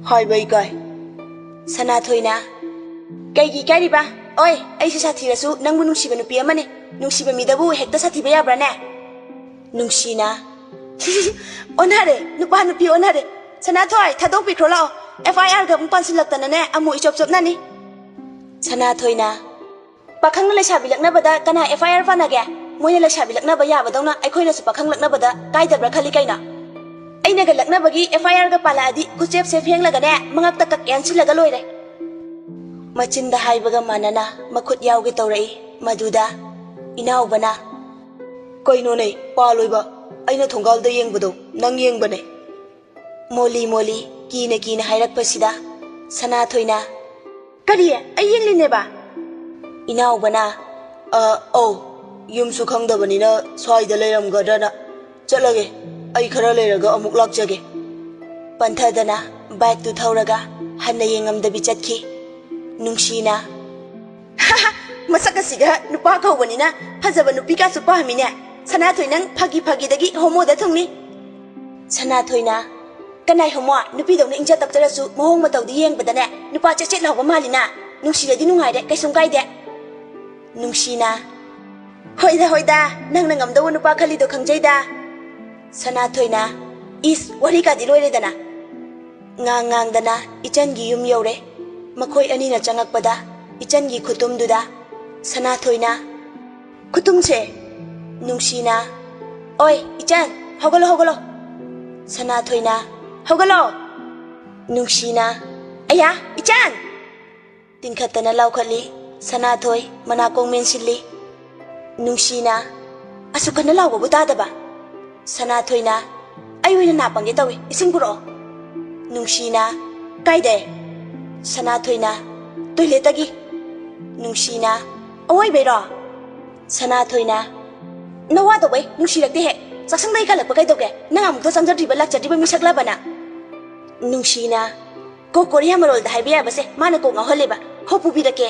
"ꯍꯥꯏꯕ ꯏꯀꯥꯏ꯫" ꯁꯅꯥꯊꯣꯏꯅ, "ꯀꯩꯒꯤ ꯏꯀꯥꯏꯔꯤꯕ? ꯑꯣꯏ, ꯑꯩꯁꯨ ꯁꯥꯊꯤꯔꯁꯨ ꯅꯪꯕꯨ ꯅꯨꯡꯁꯤꯕ ꯅꯨꯄꯤ ꯑꯃꯅꯤ꯫ ꯅꯨꯡꯁꯤꯕ ꯃꯤꯗꯕꯨ ꯍꯦꯛꯇ ꯁꯥꯊꯤꯕ ꯌꯥꯕ꯭ꯔꯥꯅꯦ?" ꯅꯨꯡꯁꯤꯅ, "ꯑꯣꯟꯅꯔꯦ, ꯅꯨꯄꯥ ꯅꯨꯄꯤ ꯑꯣꯟꯅꯔꯦ꯫ ꯁꯅꯥꯊꯣꯏ, ꯊꯥꯗꯣꯛꯄꯤꯈ꯭ꯔꯣ ꯂꯥꯛꯑꯣ꯫ ꯑꯦꯐ ꯑꯥꯏ ꯑꯥꯔꯒ ꯑꯃꯨꯛ ꯄꯥꯟꯁꯤꯜꯂꯛꯇꯅꯅꯦ, ꯑꯃꯨꯛ ꯏꯆꯣꯞ ꯆꯣꯞꯅꯅꯤ꯫" ꯁꯅꯥꯊꯣꯏꯅ, "ꯄꯥꯈꯪꯅ ꯂꯩꯁꯥꯕꯤ ꯂꯛꯅꯕꯗ ꯀꯅꯥ ꯑꯦꯐ ꯑꯥꯏ ꯑꯥꯔ ꯄꯥꯟꯅꯒꯦ? ꯃꯣꯏꯅ ꯂꯩꯁꯥꯕꯤ ꯂꯛꯅꯕ ꯌꯥꯕꯗꯧꯅ ꯑꯩꯈꯣꯏꯅꯁꯨ ꯄꯥꯈꯪ ꯂꯛꯅꯕꯗ ꯀꯥꯏꯗꯕ꯭ꯔꯥ ꯈꯜꯂꯤ ꯀꯩꯅꯣ? ꯑꯩꯅꯒ ꯂꯛꯅꯕꯒꯤ ꯑꯦꯐ ꯑꯥꯏ ꯑꯥꯔꯒ ꯄꯥꯜꯂꯛꯑꯗꯤ ꯈꯨꯆꯦꯞꯁꯦ ꯐꯦꯡꯂꯒꯅꯦ, ꯃꯉꯛꯇ ꯀꯛ ꯌꯥꯟꯁꯤꯜꯂꯒ ꯂꯣꯏꯔꯦ꯫" ꯃꯆꯤꯟꯗ ꯍꯥꯏꯕꯒ ꯃꯥꯟꯅꯅ ꯃꯈꯨꯠ ꯌꯥꯎꯒꯦ ꯇꯧꯔꯛꯏ꯫ ꯃꯗꯨꯗ ꯏꯅꯥꯎꯕꯅ, "ꯀꯩꯅꯣꯅꯦ, ꯄꯥꯜꯂꯣꯏꯕ? ꯑꯩꯅ ꯊꯣꯡꯒꯥꯜꯗ ꯌꯦꯡꯕꯗꯣ ꯅꯪ ꯌꯦꯡꯕꯅꯦ꯫" ꯃꯣꯂꯤ ꯃꯣꯂꯤ ꯀꯤꯅ ꯀꯤꯅ ꯍꯥꯏꯔꯛꯄꯁꯤꯗ ꯁꯅꯥꯊꯣꯏꯅ, "ꯀꯔꯤ? ꯑꯩ ꯌꯦꯡꯂꯤꯅꯦꯕ?" ꯏꯅꯥꯎꯕꯅ, "ꯑ, ꯑꯧ, ꯌꯨꯝꯁꯨ ꯈꯪꯗꯕꯅꯤꯅ ꯁ꯭ꯋꯥꯏꯗ ꯂꯩꯔꯝꯒꯗ꯭ꯔꯅ꯫ ꯆꯠꯂꯒꯦ, ꯑꯩ ꯈꯔ ꯂꯩꯔꯒ ꯑꯃꯨꯛ ꯂꯥꯛꯆꯒꯦ꯫" ꯄꯟꯊꯗꯅ ꯕꯥꯏꯛꯇꯨ ꯊꯧꯔꯒ ꯍꯟꯅ ꯌꯦꯡꯉꯝꯗꯕꯤ ꯆꯠꯈꯤ꯫ ꯅꯨꯡꯁꯤꯅ, ꯃꯁꯛ ꯑꯁꯤꯒ ꯅꯨꯄꯥ ꯀꯧꯕꯅꯤꯅ ꯐꯖꯕ ꯅꯨꯄꯤ ꯀꯥꯁꯨ ꯄꯥꯝꯃꯤꯅꯦ꯫ ꯁꯅꯥꯊꯣꯏ, ꯅꯪ ꯐꯥꯒꯤ ꯐꯥꯒꯤꯗꯒꯤ ꯍꯣꯃꯣꯗ ꯊꯨꯡꯅꯤ꯫ ꯁꯅꯥꯊꯣꯏꯅ, "ꯀꯅꯥꯏ ꯍꯣꯃꯣ? ꯅꯨꯄꯤꯗꯧꯅ ꯏꯪꯖ ꯇꯞꯆꯔꯁꯨ ꯃꯑꯣꯡ ꯃꯇꯧꯗꯤ ꯌꯦꯡꯕꯗꯅꯦ ꯅꯨꯄꯥ ꯆꯦꯠ ꯆꯦꯠ ꯂꯥꯎꯕ ꯃꯥꯜꯂꯤꯅ꯫ ꯅꯨꯡꯁꯤꯔꯗꯤ ꯅꯨꯡꯉꯥꯏꯔꯦ, ꯀꯩꯁꯨꯝ ꯀꯥꯏꯗꯦ꯫" ꯅꯨꯡꯁꯤꯅ, "ꯍꯣꯏꯗ, ꯍꯣꯏꯗ, ꯅꯪꯅ ꯉꯝꯗꯧꯕ ꯅꯨꯄꯥ ꯈꯜꯂꯤꯗꯣ ꯈꯪꯖꯩꯗ꯫" ꯁꯅꯥꯊꯣꯏꯅ, "ꯏꯁ, ꯋꯥꯔꯤ ꯀꯥꯗꯤ ꯂꯣꯏꯔꯦꯗꯅ꯫" ꯉꯥꯡ ꯉꯥꯡꯗꯅ ꯏꯆꯟꯒꯤ ꯌꯨꯝ ꯌꯧꯔꯦ꯫ ꯃꯈꯣꯏ ꯑꯅꯤꯅ ꯆꯪꯉꯛꯄꯗ ꯏꯆꯟꯒꯤ ꯈꯨꯇꯨꯝꯗꯨꯗ ꯁꯅꯥꯊꯣꯏꯅ, "ꯈꯨꯇꯨꯝꯁꯦ꯫" ꯅꯨꯡꯁꯤꯅ, "ꯑꯣꯏ, ꯏꯆꯟ, ꯍꯧꯒꯠꯂꯣ, ꯍꯧꯒꯠꯂꯣ꯫" ꯁꯅꯥꯊꯣꯏꯅ, "ꯍꯧꯒꯠꯂꯣ꯫" ꯅꯨꯡꯁꯤꯅ, "ꯑꯌꯥ, ꯏꯆꯟ!" ꯇꯤꯡꯈꯠꯇꯅ ꯂꯥꯎꯈꯠꯂꯤ꯫ ꯁꯅꯥꯊꯣꯏ ꯃꯅꯥꯀꯣꯡ ꯃꯦꯟꯁꯤꯜꯂꯤ꯫ ꯅꯨꯡꯁꯤꯅ, "ꯑꯁꯨꯛ ꯀꯟꯅ ꯂꯥꯎꯕꯕꯨ ꯇꯥꯗꯕ?" ꯁꯅꯥꯊꯣꯏꯅ, "ꯑꯩ ꯑꯣꯏꯅ ꯅꯥ ꯄꯪꯒꯦ ꯇꯧꯏ, ꯏꯁꯤꯡ ꯄꯨꯔꯛꯑꯣ꯫" ꯅꯨꯡꯁꯤꯅ, "ꯀꯥꯏꯗꯩ?" ꯁꯅꯥꯊꯣꯏꯅ, "ꯇꯣꯏꯂꯦꯠꯇꯒꯤ꯫" ꯅꯨꯡꯁꯤꯅ, "ꯑꯋꯣꯏꯕꯩꯔꯣ?" ꯁꯅꯥꯊꯣꯏꯅ, "ꯅꯋꯥ ꯇꯧꯕꯩ ꯅꯨꯡꯁꯤꯔꯛꯇꯦꯍꯦ꯫ ꯆꯥꯛꯁꯪꯗꯒꯤ ꯀꯜꯂꯛꯄ ꯀꯩꯗꯧꯒꯦ? ꯅꯪ ꯑꯃꯨꯛꯇ ꯆꯪꯖꯗ꯭ꯔꯤꯕ ꯂꯥꯛꯆꯗ꯭ꯔꯤꯕ ꯃꯤꯁꯛꯂꯕꯅ?" ꯅꯨꯡꯁꯤꯅ, "ꯀꯣ ꯀꯣꯔꯤꯌꯥ ꯃꯔꯣꯜꯗ ꯍꯥꯏꯕ ꯌꯥꯕꯁꯦ ꯃꯥꯅ ꯀꯣꯛ ꯉꯥꯎꯍꯜꯂꯦꯕ꯫ ꯍꯣ, ꯄꯨꯕꯤꯔꯛꯀꯦ꯫"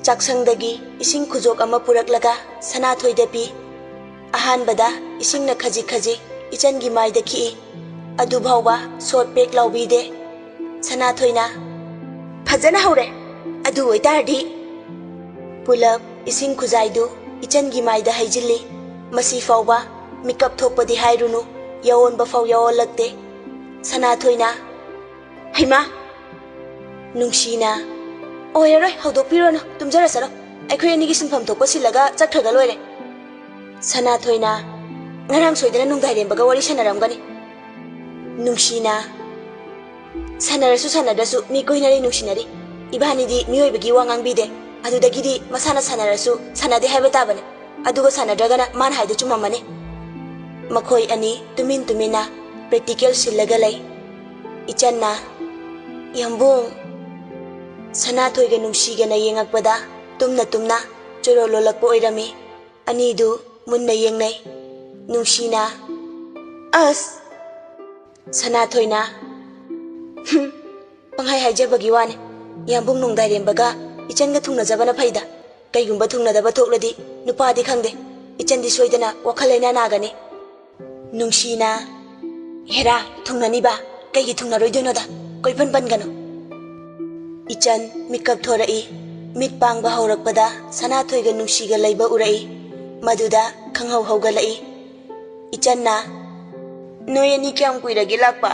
ꯆꯥꯛꯁꯪꯗꯒꯤ ꯏꯁꯤꯡ ꯈꯨꯖꯣꯛ ꯑꯃ ꯄꯨꯔꯛꯂꯒ ꯁꯅꯥꯊꯣꯏꯗ ꯄꯤ꯫ ꯑꯍꯥꯟꯕꯗ ꯏꯁꯤꯡꯅ ꯈꯖꯤꯛ ꯈꯖꯤꯛ ꯏꯆꯟꯒꯤ ꯃꯥꯏꯗ ꯈꯤꯛꯏ꯫ ꯑꯗꯨꯐꯥꯎꯕ ꯁꯣꯠ ꯄꯦꯛ ꯂꯥꯎꯕꯤꯗꯦ꯫ ꯁꯅꯥꯊꯣꯏꯅ, "ꯐꯖꯅ ꯍꯧꯔꯦ꯫ ꯑꯗꯨ ꯑꯣꯏꯇꯥꯔꯗꯤ꯫" ꯄꯨꯂꯞ ꯏꯁꯤꯡ ꯈꯨꯖꯥꯏꯗꯨ ꯏꯆꯟꯒꯤ ꯃꯥꯏꯗ ꯍꯩꯖꯤꯜꯂꯤ꯫ ꯃꯁꯤ ꯐꯥꯎꯕ ꯃꯤꯀꯞ ꯊꯣꯛꯄꯗꯤ ꯍꯥꯏꯔꯨꯅꯨ, ꯌꯥꯑꯣꯟꯕ ꯐꯥꯎ ꯌꯥꯑꯣꯜꯂꯛꯇꯦ꯫ ꯁꯅꯥꯊꯣꯏꯅ, "ꯍꯩꯃꯥ!" ꯅꯨꯡꯁꯤꯅ, "ꯑꯣꯏꯔꯔꯣꯏ, ꯍꯧꯗꯣꯛꯄꯤꯔꯣꯅꯨ, ꯇꯨꯝꯖꯔꯁꯅꯨ꯫ ꯑꯩꯈꯣꯏ ꯑꯅꯤꯒꯤ ꯁꯤꯟꯐꯝ ꯊꯣꯛꯄ ꯁꯤꯜꯂꯒ ꯆꯠꯈ꯭ꯔꯒ ꯂꯣꯏꯔꯦ꯫" ꯁꯅꯥꯊꯣꯏꯅ, "ꯉꯔꯥꯡ ꯁꯣꯏꯗꯅ ꯅꯨꯡꯗꯥꯏꯔꯦꯝꯕꯒ ꯋꯥꯔꯤ ꯁꯥꯟꯅꯔꯝꯒꯅꯤ꯫" ꯅꯨꯡꯁꯤꯅ, "ꯁꯥꯟꯅꯔꯁꯨ ꯁꯥꯟꯅꯗ꯭ꯔꯁꯨ ꯃꯤ ꯀꯣꯏꯅꯔꯤ ꯅꯨꯡꯁꯤꯅꯔꯤ꯫ ꯏꯕꯥꯅꯤꯗꯤ ꯃꯤꯑꯣꯏꯕꯒꯤ ꯋꯥ ꯉꯥꯡꯕꯤꯗꯦ꯫ ꯑꯗꯨꯗꯒꯤꯗꯤ ꯃꯁꯥꯅ ꯁꯥꯟꯅꯔꯁꯨ ꯁꯥꯟꯅꯗꯦ ꯍꯥꯏꯕ ꯇꯥꯕꯅꯤ꯫ ꯑꯗꯨꯒ ꯁꯥꯟꯅꯗ꯭ꯔꯒꯅ ꯃꯥꯅ ꯍꯥꯏꯗꯨ ꯆꯨꯝꯃꯝꯃꯅꯤ꯫" ꯃꯈꯣꯏ ꯑꯅꯤ ꯇꯨꯃꯤꯟ ꯇꯨꯃꯤꯟꯅ ꯄ꯭ꯔꯦꯛꯇꯤꯀꯦꯜ ꯁꯤꯜꯂꯒ ꯂꯩ꯫ ꯏꯆꯟꯅ, "ꯌꯥꯝꯕꯨꯡ!" ꯁꯅꯥꯊꯣꯏꯒ ꯅꯨꯡꯁꯤꯒꯅ ꯌꯦꯡꯉꯛꯄꯗ ꯇꯨꯝꯅ ꯇꯨꯝꯅ ꯆꯣꯔꯣ ꯂꯣꯜꯂꯛꯄ ꯑꯣꯏꯔꯝꯃꯤ꯫ ꯑꯅꯤꯗꯨ ꯃꯨꯟꯅ ꯌꯦꯡꯅꯩ꯫ ꯅꯨꯡꯁꯤꯅ, "ꯑꯁ!" ꯁꯅꯥꯊꯣꯏꯅ, "ꯍꯨꯝ, ꯄꯪꯍꯥꯏ ꯍꯥꯏꯖꯕꯒꯤ ꯋꯥꯅꯤ꯫ ꯌꯥꯝꯕꯨꯡ ꯅꯣꯡꯗꯥꯏꯔꯦꯝꯕꯒ ꯏꯆꯟꯒ ꯊꯨꯡꯅꯖꯕꯅ ꯐꯩꯗ꯫ ꯀꯩꯒꯨꯝꯕ ꯊꯨꯡꯅꯗꯕ ꯊꯣꯛꯂꯗꯤ ꯅꯨꯄꯥꯗꯤ ꯈꯪꯗꯦ, ꯏꯆꯟꯗꯤ ꯁꯣꯏꯗꯅ ꯋꯥꯈꯜ ꯂꯩꯅꯥ ꯅꯥꯒꯅꯤ꯫ ꯅꯨꯡꯁꯤꯅ, "ꯍꯦꯔꯥ, ꯊꯨꯡꯅꯅꯤꯕ, ꯀꯩꯒꯤ ꯊꯨꯡꯅꯔꯣꯏꯗꯣꯏꯅꯣꯗ? ꯀꯣꯏꯄꯟ ꯄꯟꯒꯅꯨ"꯫ ꯏꯆꯟ ꯃꯤꯀꯞ ꯊꯣꯔꯛꯏ꯫ ꯃꯤꯠ ꯄꯥꯡꯕ ꯍꯧꯔꯛꯄꯗ ꯁꯅꯥꯊꯣꯏꯒ ꯅꯨꯡꯁꯤꯒ ꯂꯩꯕ ꯎꯔꯛꯏ꯫ ꯃꯗꯨꯗ ꯈꯪꯍꯧ ꯍꯧꯒꯠꯂꯛꯏ꯫ ꯏꯆꯟꯅ, "ꯅꯣꯏ ꯑꯅꯤ ꯀꯌꯥꯝ ꯀꯨꯏꯔꯒꯦ ꯂꯥꯛꯄ?"